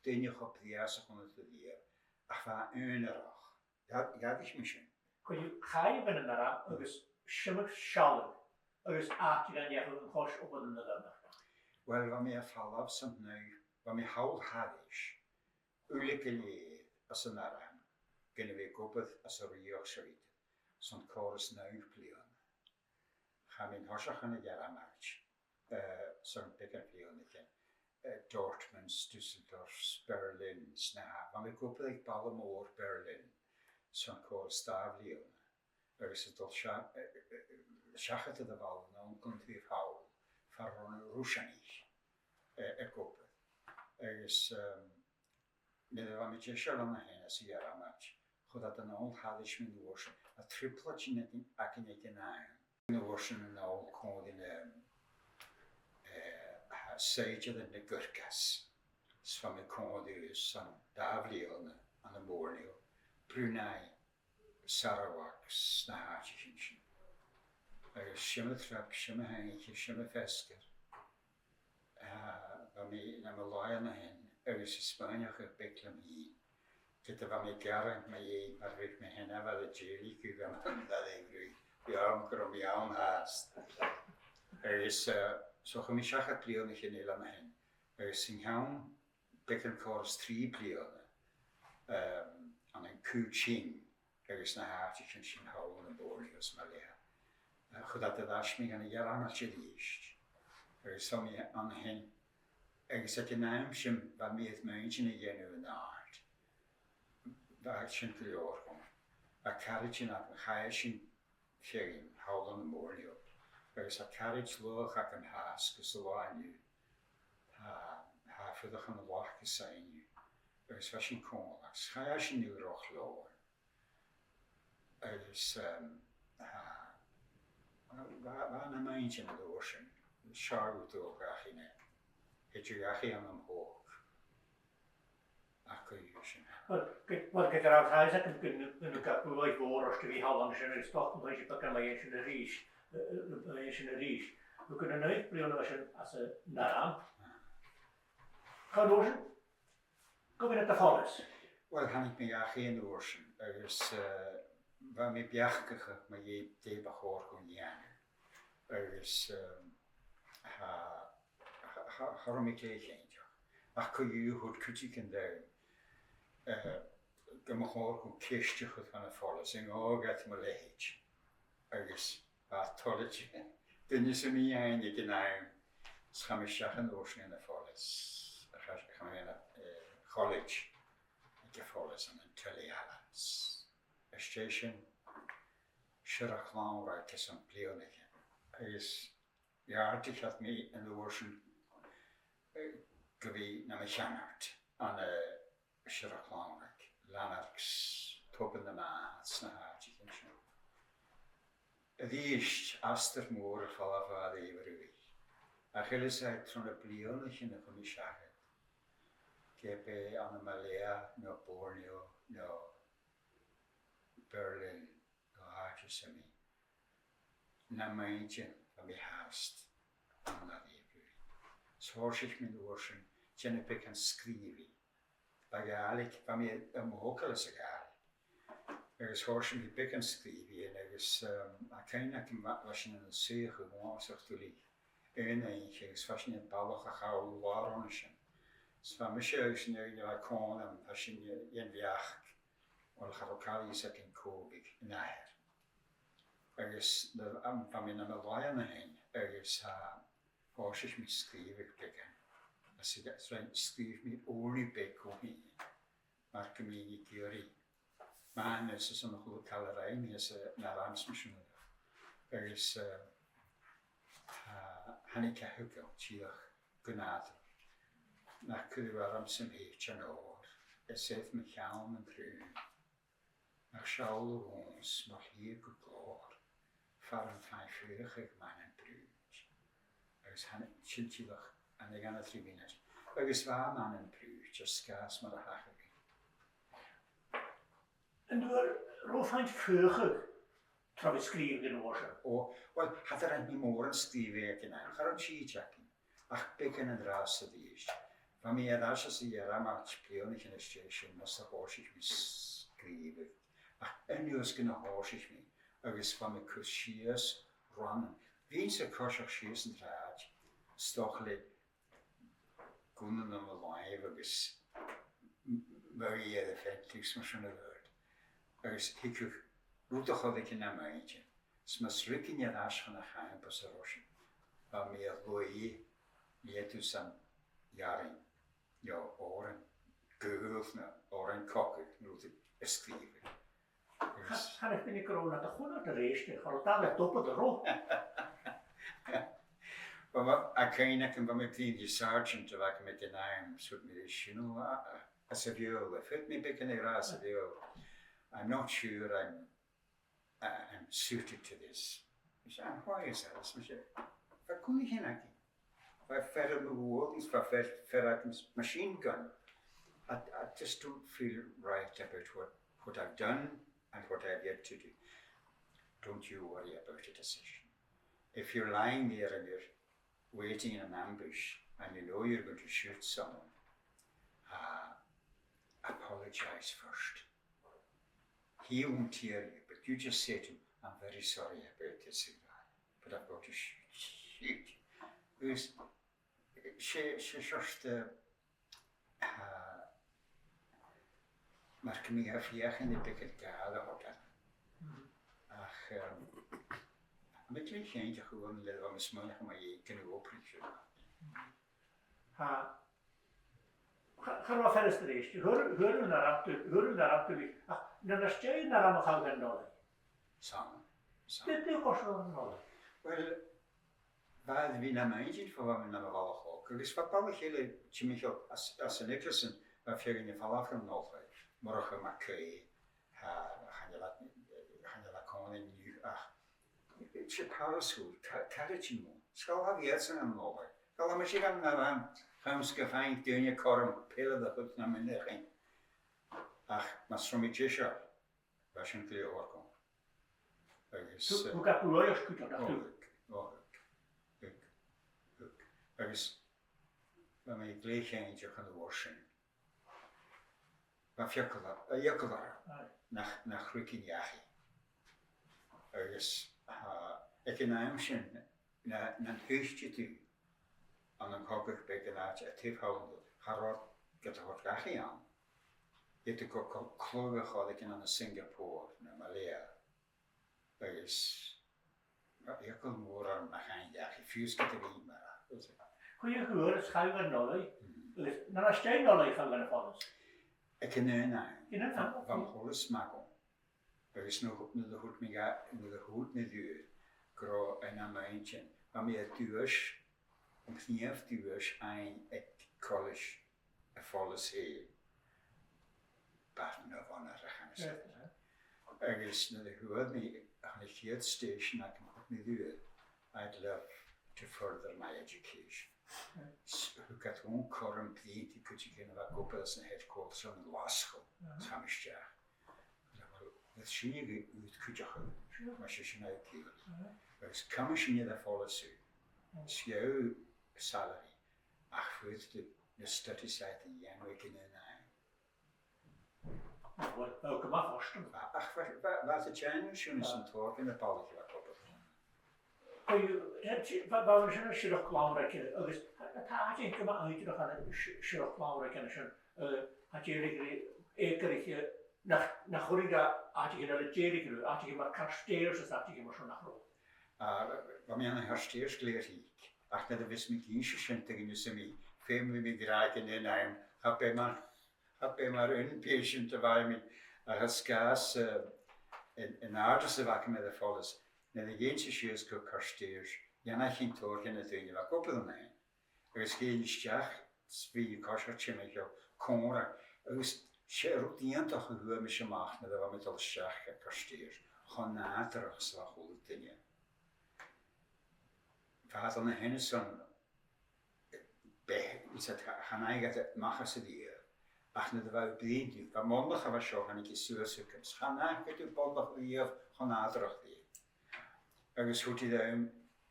duine cho brèagha 's a chunnaic thu riamh, ach bha e aonarach. Ghabh, ghabh mi sin. Chaidh, chaidh a bhith an arm agus sin mar sealladh agus àite dhan eachdraidh an cois obair na Gàidhealtachd. Well, bha mi a' falbh san naoi, bha mi thall thairis, uile gu lèir às an arm, gun a bhith ag obair às an rìoghachd Sowjet, son còrr is naoi bliadhna. Chaidh mi an toiseach dhan a' Ghearmailt, eh, son beagan bhliadhnaichean, eh, Dortmund, Düsseldorf, Berlin, 's na h-, bha mi ag obair aig baile mòr Berlin, son còrr is dà bhliadhna, agus a' dol sea-, eh, eh, eh, seachad air a' bhaile ann an Country of Hull, far an robh na Ruiseanaich, eh, ag obair. Agus, ehm, nuair a bha mi deiseil an sin às a' Ghearmailt, chuir iad a-null thairis mun uair sin, a' trioblaid a bh' againn aig an àm. An uair sin a-null còmhla ri, eh, saighdearan na Gurkhas. 'S bha mi còmhla riutha son dà bhliadhna ann am Borneo, Brunei, Sarawak 's na h-àiteachan sin. Agus seo mo thriop, seo mo thaigh, seo mo fheasgar. Eh, bha mi nam làithean an sin, agus a' smaoineachadh beag leam fhìn, ged a bha mi a' gearain mu dheidhinn mar a bhiodh mi fhìn a' dèiligeadh gu bheil mi ann an dà-rìribh, bha mi ag ràdh gu robh mi ann fhathast. Agus, eh, so chaidh mi seachad bliadhnaichean eile an sin, agus an ceann beagan còrr is trì bliadhna, ehm, ann an Kuching, agus na h-àiteachan sin thall ann am Borneo is mar sin. Eh, chuir iad air ais mi dhan a' Ghearmailt a-rithist. Agus bha mi an sin, agus aig an àm sin, bha mi air m' inntinn a dhèanamh an-àird. Bha sin gu leòr dhomh. Bha caraidean agam, chaidh sinn fhèin thall ann am Borneo. Agus tha caraid laghach agam fhathast gus an là an-diugh. Tha, tha e a' fuireach ann an Loch Cassagno. Agus bha sinn còmhla. Agus chaidh sinn a Loch Leòdhais. Agus, ehm, tha, bha, bha, bha na m' inntinn an uair sin. Seo thu dhachaigh, nì. Thèid thu dhachaigh ann am pòg. Ach co-dhiù sin. Well, ge-, well, ged a tha fhios agam gun, gun, gun do ghabh buaidh mhòr ort a bhith thall an sin agus 's dòcha gum faigh sibh beagan mu dheidhinn sin a-rithist, eh, eh, mu dheidhinn sin a-rithist. Gu, gu na naoi bliadhna a bha sin anns an arm. Chan eil fhios, gu bhith nad fhollais. Uill, thàinig mi dhachaigh an uair sin, agus, eh, bha mi a' beachdachadh mu dheidhinn dè bu chòir dhomh a dhèanamh. Agus, ehm, tha, tha, tha, cha robh mi glè chinnteach. Ach co-dhiù, thuirt cuideigin rium, eh, gum bu chòir dhomh ceisteachadh air a' phoileas, an gabhadh iad mo leithid. Agus bha toilichte duine sam bith ann aig an àm, is chaidh mi a-steach an uair sin dhan a' phoileas, a chaidh, chaidh mi dhan a', eh, cholaiste aig a' phoileas ann an Tully Islands. Às dèidh sin, Siorrachd Lannraig airson bliadhnaichean. Agus dh'àirdigh iad mi an uair sin, eh, gu bhith nam cheannard ann an, eh, Siorrachd Lannraig, Lanark 's Tobar na Màthair 's na h-àiteachan sin. A-rithist, astar mòr air falbh a-rithist. Ach eil fhios agad, tro na bliadhnaichean a chùm mi seachad, ge b' e ann am Malaya no Borneo no Berlin no àite sam bith, nam inntinn bha mi fhathast ann an Library. Is thòisich mi an uair sin a' dèanamh beagan sgrìobhaidh. Bha Gàidhlig, bha mi a' mothachadh leis a' Ghàidhlig. Agus thòisich mi beagan sgrìobhaidh fhèin agus, um, tha cuimhne agam, bha, bha sinn ann an suidheachadh uabhasach duilich aon oidhche agus bha sinn a' balach a' chabhail làr an sin. Is bha mise agus an fheadhainn a bha còmhla rium, bha sinn a' dèanamh bheachd, uill, cha robh càil a dh'fhios againn cò bhiodh an ath fhear. Agus nuair a, am, bha mi nam làithean fhèin, agus, ah, thòisich mi a' sgrìobhadh beagan. Is, is rinn, sgrìobh mi ùrnaigh beag dhomh fhìn, mar gum bithinn ag iarraidh mathanas airson a h-uile càil a rinn mi anns an arm 's mar sin air adhart. Agus, eh, tha, thàinig e thugainn dìreach gu nàdarra. Nach cuir thu ormsa an t-sèithear òir, is air mo cheann an trùn. Nach seall thu dhòmhsa mo shlighe gu glòir, far am faigh faochadh manainn brùid. Agus thàinig sin dìreach ann an dà no trì mionaidean. Agus bha manainn brùid, air sgàth 's mar a thachair mi. An robh, an robh thu a' faighinn faochadh tro bhith a' sgrìobhadh an uair sin? O, uill, cha do rinn mi mòran sgrìobhaidh aig an àm, cha robh an t-sìde agam. Ach beagan an-dràsta a-rithist. Bha mi air ais anns a' Ghearmailt bliadhnaichean às dèidh sin, mus do thòisich mi a' sgrìobhadh. Ach an uair sin a thòisich mi, agus bha mi a' cur sìos rannan. Bhithinn-sa a' coiseachd sìos an t-sràid, 's dòcha le gunna nam làimh agus m-, m-, murraidh air a' pheant agus mar sin air adhart. Agus thigeadh rud a chòrdadh nam inntinn. 'S mus ruiginn air ais chun a' chaimp às an robh sinn, bha mi a' luigh leudus an earrainn, no òran gaoil, no òran cogaidh, no rud a sgrìobhadh. Agus tha, tha mi a' smaoineachadh gun robh e nad chunnart a-rithist, cha robh dad a' dubadh an rud. Bha, bha, tha cuimhne agam, bha mi a' bruidhinn ri sergeant a bh' agam aig an àm, 's thuirt mi ris, you know, a, a, anns a' Bheurla, thuirt mi beagan ag ràdh anns a' Bheurla, "I'm not sure I'm, uh, I'm suited to this." He said, "And why is that?" Is mise, "Bha cunnaichean againn. Bha fear air mo bhualadh, bha fear, fear agam, machine gun. I, I just don't feel right about what, what I've done and what I've yet to do." "Don't you worry about a decision. If you're lying there and you're waiting in an ambush and you know you're going to shoot someone, uh, apologise first. He won't hear you, but you just say to him, 'I'm very sorry about this, but I've got to shoot, shoot.'" Agus 's e, 's e seòrsa de, ah, mar gum biodh e a' feuchainn ri beagan gàire a thogail. Ach, ehm, tha mi glè chinnteach gun robh mi a' smaoineachadh mu dheidhinn gun obraich sin. Tha, cha, cha robh fear a-staigh a-rithist. Fhuair, fhuair thu an arm, fhuair thu an arm, ach nuair a stèidhich an arm a-mach à Nollaig. Sin, sin. Dè, dè a' chois a bh' ann an Nollaig? Uill, bha, bha mi nam inntinn bho bha mi nam bhalach òg, agus bha balach eile timcheall às, às an eaglais, bha feadhainn a' falbh dhan Nollaig, Murchadh MacAoidh, tha, chan eil iad, chan eil iad còmhla an-diugh ach, 's e Paris a bh' ann, ca-, caraid mòr. Sgoil a bh' iadsan an Nollaig. Sgoil a bha mise gan arm, chum 's gum faigheadh daoine cothrom peile a chur nam mhuinntir fhèin. Ach mus robh mi deiseil, bha sin glè thormod. Agus, eh, thug e buaidh orm cuideachd, nach do? O, thug, o, thug, thug. Agus bha mi glè chinnteach an uair sin, bha feagal, a' fhiagal orm nach, nach ruiginn dhachaigh. Agus, tha, aig an àm sin, na, nan tuiteadh tu ann an cogadh beag an àite a taobh thall, cha robh gad thoirt dhachaigh ann. Dh'fhaodadh tu gu, gu cluich a chur aig an, ann an Singapore no Malaya. Agus bha eagal mòr orm nach fhaigheadh dhachaigh, fiù 's ged a bha mi mar a. Chaidh thu a Nollaig, agus nuair a thàinig Nollaig, chaidh thu dhan a' phoileas. Aig an aon àm. Aig an aon àm, bha, bha am poileas math dhomh. Agus nuair, nuair a thuirt mi dha, nuair a thuirt mi riutha gun robh e nam inntinn, bha mi a' duais, am prìomh dhuais fhaighinn aig Colais a' Phoileas fhèin, Baton of Honour a chanas iad. Agus nuair a fhuair mi, an aon chiad station agam, thuirt mi riutha, "I'd love to further my education." S-, thug iad dhomh cothrom bruidhinn ri cuideigin a bha ag obair anns na headquarters ann an Glaschu, is chaidh mi a-steach. Well, bha sinne gu, gu cuideachadh, mar sin a tha e. Agus cumaidh sinne do phoileasaidh, 's gheibh thu salary, ach faodaidh tu na studies agad a dhèanamh aig an aon àm. Well, bha e gu math fortanach. Ach bha, bha, bha iad a' dèanamh sin anns an t-Òrd, na balaich a bha ag obair. Bha, bha, bha sin air Siorrachd Ghlannmhuire aice, agus tha, tha àite gu math inntinneach ann an Si-, Siorrachd Ghlannmhuire aice an sin, eh, tha dèiligeadh ri eucoiriche, eh, nach, nach urrainn dha àiteachan eile dèiligeadh riutha, àiteachan mar Carstairs is àiteachan mar sin nach robh. Ah, bha mi ann an Carstairs glè thric, ach nuair a bhios mi ag innse sin do dhuine sam bith, feumaidh mi a ràdh aig an aon àm, cha b' e mar, cha b' e mar inpatient a bha mi, ach air sgàth 's, eh, an, an àirde 's a bh' agam air a' phoileas, nuair a dh'innis sinn sìos gu Carstairs, dhèanadh sinn tòrr dha na daoine a bha ag obair ann fhèin. Agus dh'innis iad, 's bha a' choisrigeadh timcheall còmhla, agus 's e rud iongantach a fhuair mise a-mach nuair a bha mi a' dol a-steach gu Carstairs, cho nàdarrach 's a bha a h-uile duine. Bha iad an sin, bha, is iad, chan fhaigheadh iad a-mach às a dhèidh, ach nuair a bha thu a' bruidhinn riutha, bha muinntir a bha seo, thàinig iad suas thugam, 's chan fhaca tu muinntir riamh cho nàdarrach riamh. Agus thuirt iad rium,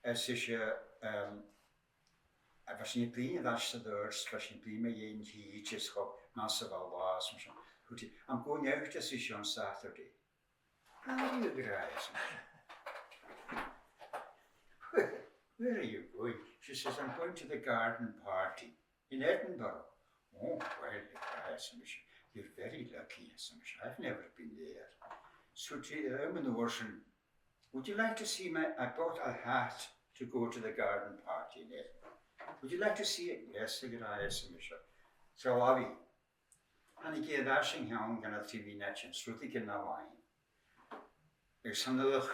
is ise, um, a bha sinn a' bruidhinn air ais san doras, bha sinn a' bruidhinn mu dheidhinn tìde is cho math 's a bha an latha is mar sin. Thuirt i, "I'm going out," ars ise, "on Saturday." "Are you?" ars mise. "Where, where are you going?" She says, "I'm going to the garden party in Edinburgh." "Oh, well," ars mise, "you're very lucky," ars mise. "I've never been there." So, thuirt i rium an uair sin, "Would you like to see my, I bought a hat to go to the garden party in Edinburgh. Would you like to see it?" "Yes," ars mise. So, a bhith, thàinig i air ais an ceann gun an trì mhìntean, 's rudeigin na làimh. Agus thàinig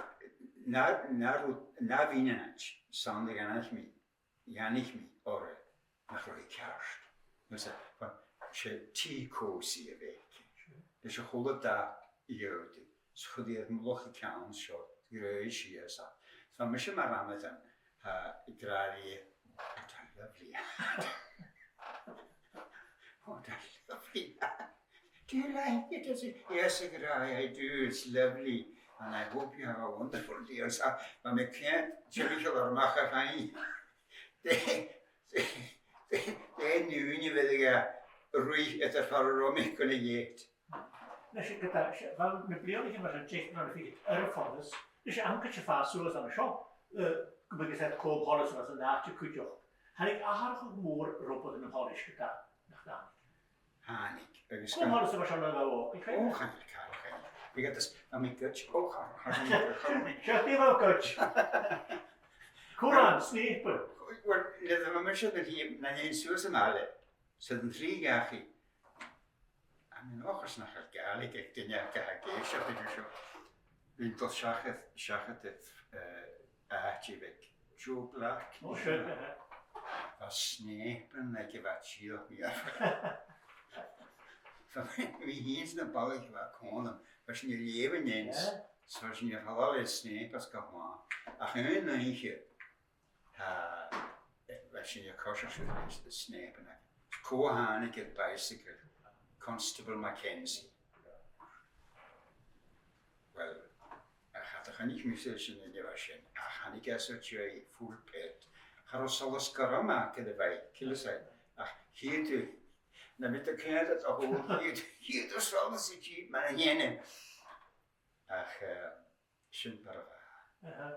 na, na, na mhìntean, 's ann a dh'aithnich mi, dh'aithnich mi oirre nach robh i ceart. Agus, eh, bha, 's e tìr còsaí a bh' aice. Leis a h-uile dath a gheibheadh tu. 'S chuir i air mullach a ceann seo, ghreis i sìos e. Bha mise mar amadan, eh, ag ràdh rithe, "What a lovely hat. What a lovely hat. Do you like it?" "Yes," ars ise, "I do. It's lovely. And I hope you have a wonderful day." Agus bha mi a' coimhead timcheall air a-mach air a' chinn. Dè, dè, dè an ùine a bhiodh a' ruith eadar far an robh mi gun a' gheata. Leis, ged a, 's e, bha na bliadhnaichean mar sin, deich bliadhna fichead air a' phoileas, leis an ceann a' fàs suas an seo, eh, gum biodh iad còmhla phoileas anns an àite cuideachd. Thàinig atharrachadh mòr ri obair nam poileas, ged a, nach tàinig? Thàinig, agus cò an poileas a bha seo nuair a bha thu òg? Ò, chan eil càil, chan eil. Bha iad a' s-, bha mi goid, ò, cha, cha, cha, cha. Seo, bha thu goid. Cò an snàipear? Well, nuair a bha mise na, na, na, suas am baile, 's iad an trì dhachaigh. Tha mi an dòchas nach eil Gàidhlig aig duine a tha ag èisteachd ri seo. Bhithinn a' dol seachad, seachad air, eh, àite bheag. Joe Black. Ò, sure, yeah. Bha snàipear aige a bha a' tilleadh mi. Bha mi fhìn 's na balaich a bha còmhla rium, bha sinn a' leughadh an-dràsta, yeah, so bha sinn a' falbh le snàipear às gach àite. Ach aon oidhche, tha, bha sinn a' coiseachd suas le snàipear aige. Cò thàinig air bicycle? Constable Mackenzie. Well, cha do choinnich mise ris an duine a bha sin, ach thàinig e às ur dèidh full pelt. a' solas gorm aca air a' bhaidhc, cille said. Ach, chì thu, nam biodh tu a' coimhead air a' chùl, chì thu, chì thu solas a' tighinn mar a nì e. Ach, eh, sin mar a bha. Aha.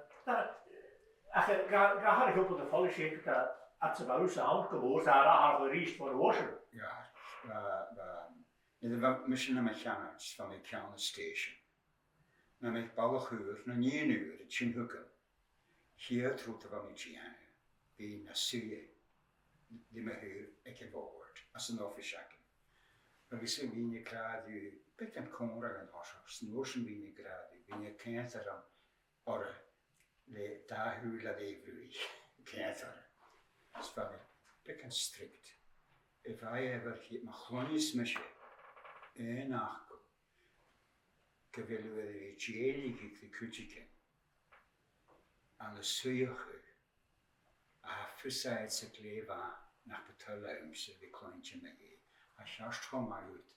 Ach, eh, ga, ga h-àraidh obair na foilsidh, tha, tha e a' bhith ann gu mòr, tha e air atharrachadh a-rithist bhon uair sin. Tha, tha, tha, nuair a bha mise nam cheannard, bha mi ceann an station. Nam biodh balach ùr no nighean ùr a' tighinn thugam, a' chiad rud a bha mi a' dèanamh, bhithinn na shuidhe ri mo thaobh aig a' bhòrd, anns an oifis agam. Agus bhithinn ag ràdh riutha, beagan còmhradh an toiseach, 's an uair sin bhithinn ag ràdh riutha, bhithinn a' coimhead orm, orra le dà shùil a' bruidhinn, a' coimhead orra. Is bha mi beagan strict. A' bhàidh eadar, ma chluinneas mise aon fhacal gu bheil thu air a bhith a' dèiligeadh ri cuideigin ann an suidheachadh a tha fios agadsa glè mhath nach bu toil leamsa a bhith a' cluinntinn mu dheidhinn, tha e cheart cho math dhut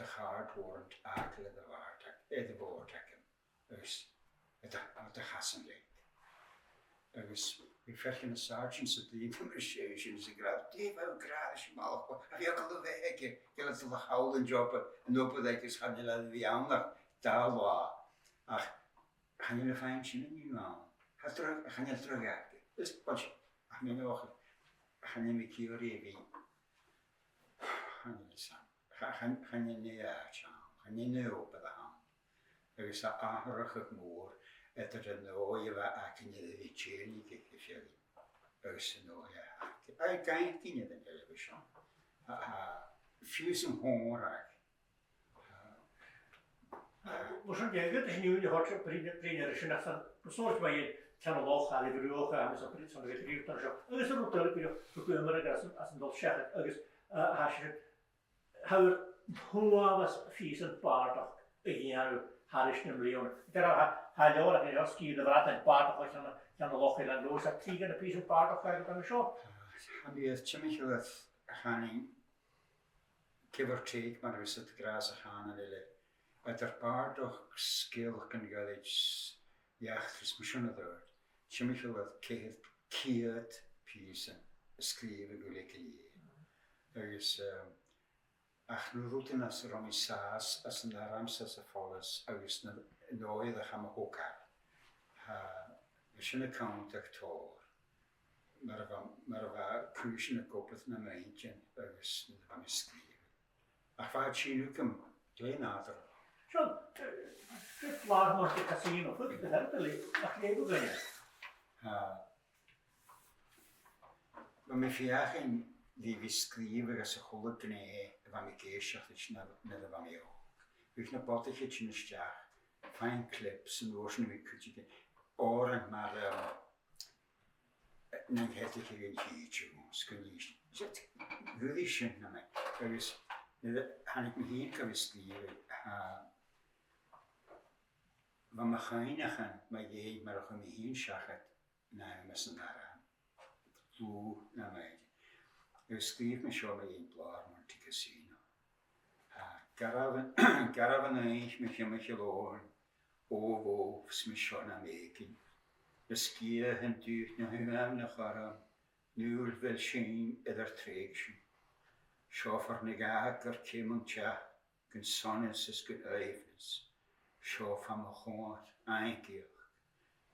do chard warrant fhàgail air a' bhòrd ag-, air a' bhòrd agam, agus air do, air do chasan leat. Agus bha fear de na sergeants a' dol gu mar sin, sin is ag ràdh, dè bha thu ag ràdh ris a' bhalach, a bheil eagal a bhith aige, gu bheil e a' dol a chall an job, an obair aige, agus chan eil e air a bhith ann ach dà latha. Ach chan eil e a' faighinn sin an-diugh ann. Tha dragh, chan eil dragh aige. Is, but, ach mi an dòchas, chan eil mi ag iarraidh a bhith, chan eil fhios agam. Cha, chan, chan eil an aon àite ann, chan eil an aon obair ann. Agus tha atharrachadh mòr eadar an dòigh a bha againn air a bhith a' dèiligeadh ri feadhainn agus an dòigh a th' againn. Aidh, gu h-àraidh air an television. Tha, tha fiù 's an còmhradh. Mar sin, dè, ged a tha sinn an-diugh a' toirt bruidhinn, bruidhinn air sin, ach 's ann, gu sònraichte mu dheidhinn Ceann a' Loch, tha e air a bhruthachadh, agus a' bruidhinn son a' bhith bruidhinn an seo, agus an rud eile gu, gu, gu iomradh anns an, anns an dol seachad, agus, eh, tha sinn, tha uabhas pìosan bàrdachd a dhèanamh thairis nam bliadhna. Tha, tha, tha leabhar againn an-seo, Sgìre na Bradain, Bàrdachd Cheann a', Cheann a' Loch, Eilean Leòdhais, tha trì de na pìosan bàrdachd agad an seo. Tha mi air timcheall air a' Chanainn give or take, mar a bhios iad ag ràdh sa chànan eile, eadar bàrdachd, sgeulachdan ghoirid, eachdraidh, mar sin air adhart, timcheall air ceithir ceud pìosan a sgrìobh e gu leth gu leth. Agus, ehm, ach na rudan anns an robh mi sàs, anns an arms, anns a' phoileas, agus na, an dòigh a chaidh mo thogail, tha, tha sin a' cunntadh tòrr. Mar a bha, mar a bha cùisean ag obair nam inntinn agus nuair a bha mi a' sgrìobhadh. Ach bha e a' tighinn thugam glè nàdarra. Seo, eh, trip làr-mhonta casino, feuch gu bheil e, nach leugh thu dhuinne? Tha. Bha mi a' feuchainn ri bhith a' sgrìobhadh anns a h-uile gnè a bha mi ag èisteachd ris nuair, nuair a bha mi òg. Bhiodh na bodaich a' tighinn a-steach, fine clips, an uair sin bhiodh cuideigin, òrain mar, ehm, Nan Ceartuiche an Tìde, 's gun dìs-, 's e, dh'fhuirich sin nam, agus nuair a thàinig mi fhìn gu bhith a' sgrìobhadh, tha, bha mo chuimhneachan mu dheidhinn mar a chuir mi fhìn seachad an àm anns an arm, dlùth nam inntinn. Agus sgrìobh mi seo mu dheidhinn Blàr Monte Cassino. Tha, garbh an, garbh an oidhche mu thimcheall òrain, o bhò, 's mi seo nam èiginn. Na sgiathan dubh, na h-uamhnean na chothrom, nuair bheil sinn air ar trèigsinn. Seo far na gabhadh ar ceum an teach, gun sonas is gun aoibhneas. Seo far mo chomhair, aingeal,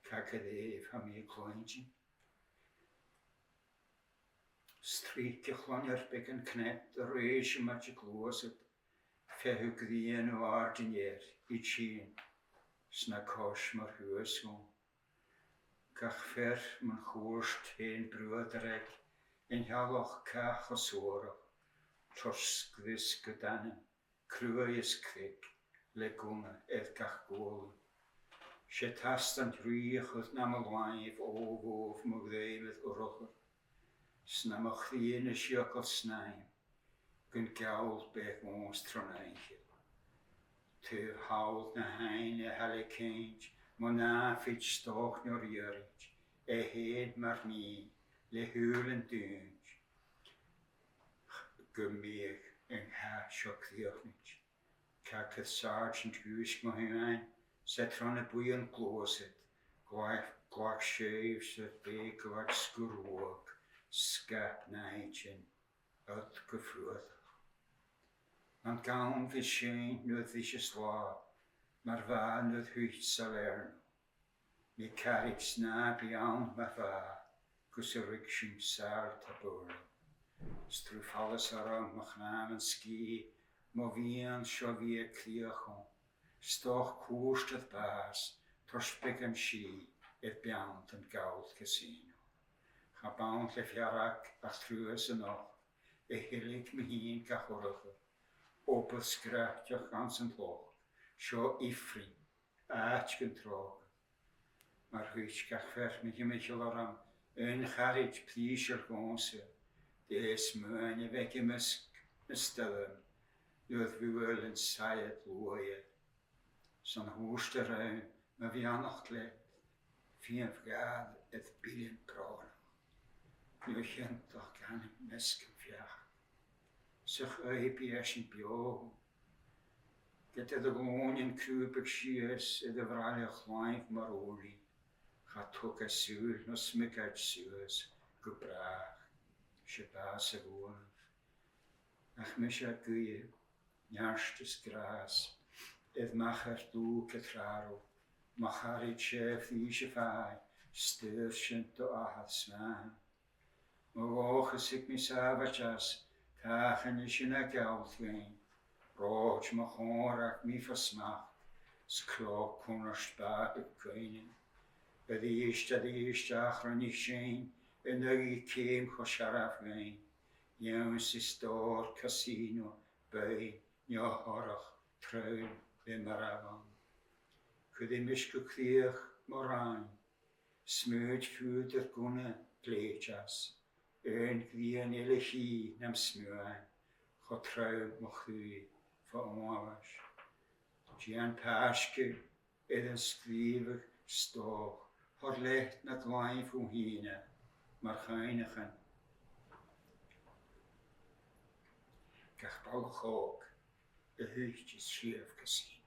cagad èibh tha mi a' cluinntinn. Strìc a' chloinne air beagan cnap, do rèis a' mhaighdeann gluasad, feitheamh grian a dh'àird an ear, i tighinn, 's na cois mar shuas dhomh. Gach fear mun chuairt fhèin bruadar aig, an t-eallach càch cho suarach, tro sgrios gu d' anam, cruaidh is creag, le gunna air gach guailnean. 'S e tastan rìoghachd nam làimh, o bhobh mo dhraoidh air urchair, 's nam chridhe na siagal snaidhm, gun geall beag mòr tron oidhche. Taobh thall na h-aibhne tha le cinnt, mo nàmhaid 's dòcha nur iarainn, e fhèin mar mhìn, le shùilean dùinte, gum biodh an cath seo crìochnaid. Cagad Sergeant dhùisg mo shuain, 's e tro na buidheann gluasad, glac-, Glac sèimh 's a' bhèiceadh sgur bhuaidh, sgath nàimhdean, ud gu fuath. Nan gann bhios sinn nuair a bhios e slàn, mar a bha nuair a thuit Salerno. Mi caraid 's na bi ann ma-thà, gus an ruig sinn sàr taboirean. 'S truagh fallas orm mo chnàmhan sgìth, mo mhiann seo bhiodh crìoch ann. 'S dòcha cùirt air bàs, toirt beagan sìth air beann don gabhal casino. Cha b' ann le fearg ach truas a-nochd, a thilg mi fhìn gach urchar. Obair sgràtach anns an t-sloc, seo Ifrinn, àite gun tròcair. Mar thuit gach fear mo thimcheall orm, aon charaid prìseil dhòmhsa, dè a smaoinich mi am measg na stoirm, nuair a bhuail an saighead luaidhe. 'S ann a thuirt e rium, mo bheannacht leat, feumaidh gabhail air billean brònach, no a chiontaich gun am measg am feachd. 'S a' chaoidh bidh esan beò. Ged a tha do ghlùinean crùbach sìos air a' bhroilleach làimh mar ùrnaigh, cha tog e sùil no smiogaid suas gu bràth. 'S e bàs a bhuannaibh. Ach mise a' guidhe neart is gràs, air machair dubh gu tràthroil, mo charaid seo a' phrìs a' phàigheadh, stair sinn do athair-sa. Mo dhòchas thig mi sàbhailt às, tha e a' cur sìon a' gheallt dhuinn, ròid mo chomhrach mi fo smachd, 's clò cunnart bàthadh cuimhne. A-rithist, a-rithist, a chruinnich sinn, an aghaidh ceum cho searbh dhuinn, dh'ionnsaich stòr casino, beinn neo-thorrach, trom le marbhan. Cuiridh mise gu crìoch mo ràin, smùid fiùdair gunna glèidhteas, aon ghrian eile a chì nam smuain, cho trom mo chruth fo uamhlais. Dèan pàisgeadh air an sgrìobhadh 's dòcha, thoir leat na glainne fo thìne mar chuimhneachan. Gach balach òg a thuit is sliabh casino.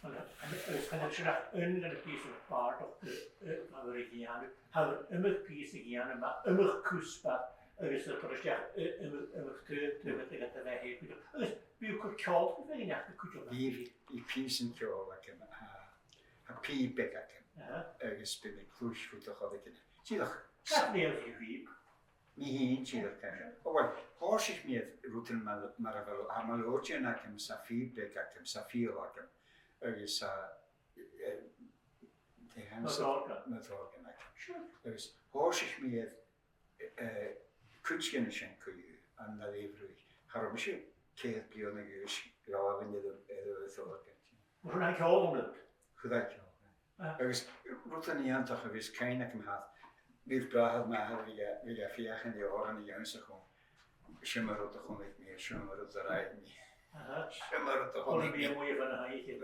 Agus chan eil sin ach aon de na pìosan bàrdachd a, a, a bha thu air a dhèanamh. Tha thu air iomadh pìos a dhèanamh, ma iomadh cuspair, agus a' toirt a-steach, a, iomadh, iomadh taobh, taobh, taobh, taobh, taobh. Agus bidh thu a' cur ceòl gu feadhainn aca cuideachd. Bidh, bidh pìosan ceòl agam, tha, tha pìob beag agam, aha, agus bidh mi a' cluich rud a chòrdadh rium. Dìreach. Càit an fhaigheadh tu pìob? Mi fhìn, dìreach, eh, o, uill, thòisich mi air rudan mar, mar a bheil, tha mallorquín agam, 's tha pìob beag agam, 's tha fidheall agam, agus tha, eh, dè th' ann, mazurka, mazurka agam. Sure. Agus thòisich mi air, eh, cuid dhen sin co-dhiù ann an Leòdhas. Cha robh mise ceithir bliadhna a dh'aois, ghabh mi air, air mazurka. Chuir e ceòl annad? Chuir e ceòl annad. Ah. Agus rud iongantach a bhios cuimhne agam, tha, bha bràthair m' athar, bha e, bha e a' feuchainn ri òran a dh'ionnsachadh. Sin mar rud a chunnaic mi, sin mar rud a ràinig mi. Aha. Sin mar rud a chunnaic mi. Chuala mi a-muigh bhon a h-oidhche.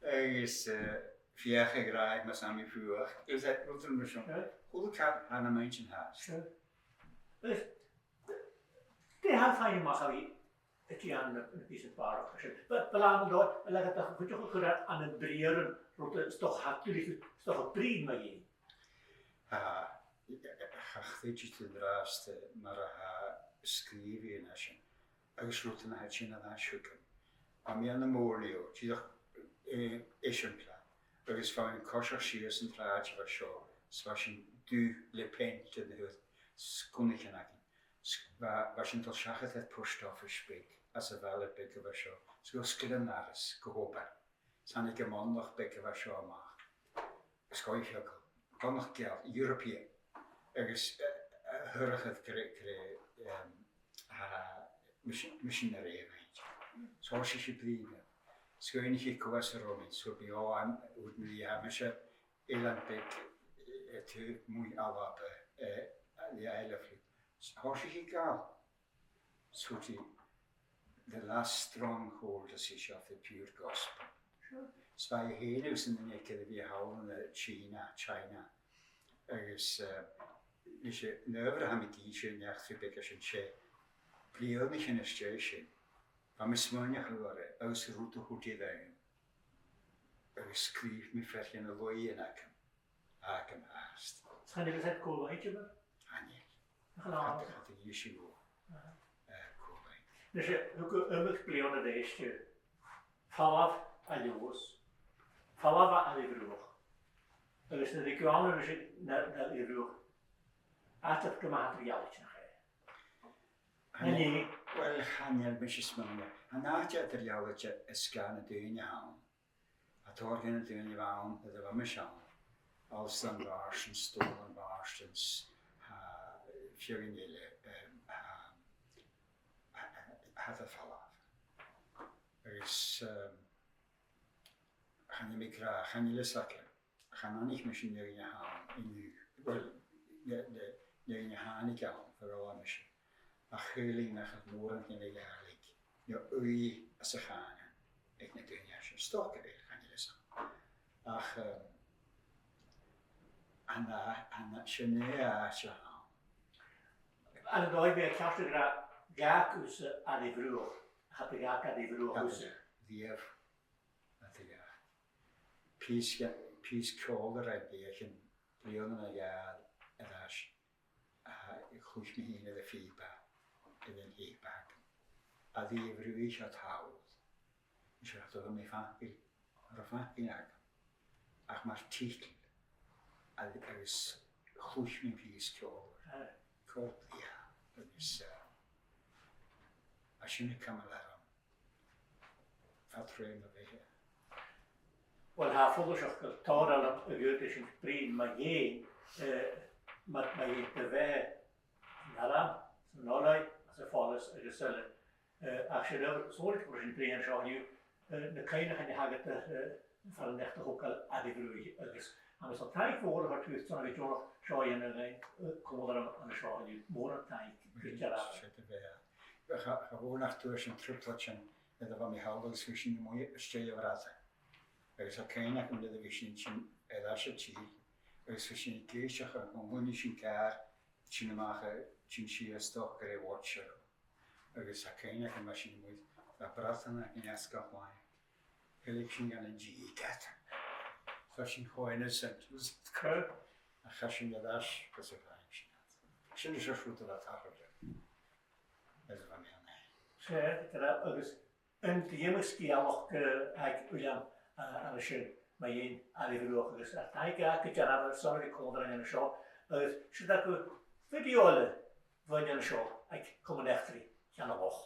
Agus, eh, feuch a ghràidh mas ann mi fuachd. Agus, eh, rudan mar sin. Sure. Chuala càil, tha na muinntir an-dràsta. Sure. Agus dè tha thu a' faighinn a-mach a bhith a' dèanamh na, na pìosan bàrdachd sin? B-, b' fheàrr leam an dòigh, a leithid a chuideachadh a chur ann am briathran, rud a, 's dòcha, tha, 's dòcha brìgh mu dheidhinn. Tha, cha chreideadh tu an-dràsta mar a tha sgrìobhaidhean a tha sin, agus rudan a tha tighinn air ais thugam. Bha mi ann am Borneo, dìreach, eh, eisimpleir, agus bha mi a' coiseachd sìos an t-sràid a bha seo, 's bha sinn dubh le peant air na h-uird, 's cunnaic mi againn. 'S bha, bha sinn a' dol seachad air post office beag anns a' bhaile beag a bha seo, 's gu sgoil an doras gu h-obann. 'S thàinig am mionach beag a bha seo a-mach. 'S chaidh e a-steach, mionach geal, European, agus, eh, eh, a' toirt air gur e, gur e, em, a, mis-, miseanaraidh a bh' innte. 'S thòisich e a' bruidhinn. 'S dh'fhaighnich e cò às a bha mi, 's thuirt mi, o, I'm ordinarily, tha mise Eilean beag, eh, taobh a-muigh Alba, eh, the Isle of Leith. 'S thòisich e a' gabhail. 'S thuirt e, the last stronghold, as he said, of the pure gospel. Sure. 'S bha e fhèin agus an duine aige air a bhith a' sealltainn China, China. Agus, eh, leis an adhbhar a tha mi ag innse an eachdraidh beag sin, 's e bliadhnaichean às dèidh sin, bha mi a' smaoineachadh air, agus an rud a thuirt e rium. agus sgrìobh mi fear dhe na laoidhean agam, agam fhathast. Chan eil fhios agad cò bh' ann idir? Chan eil. Nach eil? Cha, cha do dh'innis mi dhomh, eh, cò bh' ann. Nise, thug thu iomadh bliadhna a-rithist, eh, falbh à Leòdhas, falbh à Aibreach, agus nuair a gheibh thu ann, nise, na, na Aibreach, àite gu math eadar-dhealaichte, nach e? Chan eil, uill, chan eil mise a' smaoineachadh. An àite eadar-dhealaichte is gu na daoine a th' ann. Tha tòrr dhe na daoine a bh' ann nuair a bha mise ann. Alasdair an Bhàrd, Stòrlann an Bhàrd, tha feadhainn eile, em, tha, tha, tha iad air falbh. Agus, em, chan eil mi ag ràdh, chan eil fhios agam. Chan aithnich mise na daoine a th' ann an-diugh, uill, na, na, na daoine a thàinig ann far an robh mise. Ach shaoil mi nach eil mòran de na Gàidheil, no ùidh anns a' chànan aig na daoine sin. 'S dòcha gu bheil, chan eil fhios agam. Ach, em, an a, an a, sin e àite a th' ann. An dòigh, bha e ceart a ràdh, dh'fhàg thusa Aibreach, cha do dh'fhàg Aibreach thusa. Cha do dh'fhàg. Cha do dh'fhàg. Pìos, pìos ceòl a rinn mi o chionn bliadhna no dhà air ais, a chluich mi fhìn air a' phìoba, air an teipeadh agam. A bhith a' bruidhinn ri thall. Is cha do bha mi a' faighinn, cha robh faighinn agam. Ach mar tiotal, a, agus chluich mi pìos ceòl. Aye. Còrd, yeah. Agus, eh, a sin a' cumail orm. Fad treun a bhith. Uill, tha e follaiseach gu tòrr ann a dh'fhaodadh sinn bruidhinn mu dheidhinn, eh, mu, mu dheidhinn do bheatha san arm, san oilthigh, anns a' phoileas agus eile. Eh, ach 's e an obair as motha a tha sinn a' bruidhinn an seo an-diugh, eh, na cuimhneachain a th' agad, eh, far an deach do thogail Aibreach agus tha mise an taing mhòr a thoirt dhut son a bhith deònach seo a dhèanamh dhuinn, eh, cumail orm an seo an-diugh. Mòran taing gu dearbh. 'S e do bheatha. Cha, cha mhòr nach d' fhuair sinn trioblaid sin nuair a bha mi thall agus bha sinn a-muigh às dèidh a' bhradain. Agus tha cuimhne agam nuair a bha sinn sin air ais à tìr, agus bha sinn ag èisteachd gun cluinneadh sinn càr a' tighinn a-mach, a' tighinn sìos, 's dòcha gur e Watcher. Agus tha cuimhne agam, bha sinn a-muigh, bha bradan againn às gach latha. Thilg sinn dhan an dìg iad. Bha sinn cho innocent. Ach chaidh sinn air ais gus am faigheadh sinn iad. Sin an seòrsa rud a bha a' tachairt. Is bha mi an aon. 'S e, gu dearbh, agus an do dh'fheumadh sgeulachd, eh, aig Uilleam, eh, an sin mu dheidhinn Aibreach agus tha taing aige gu dearbh airson a bhith còmhla rinn an seo, agus 's e, tha video eile bhuainn an seo aig Comann Eachdraidh Cheann a' Loch.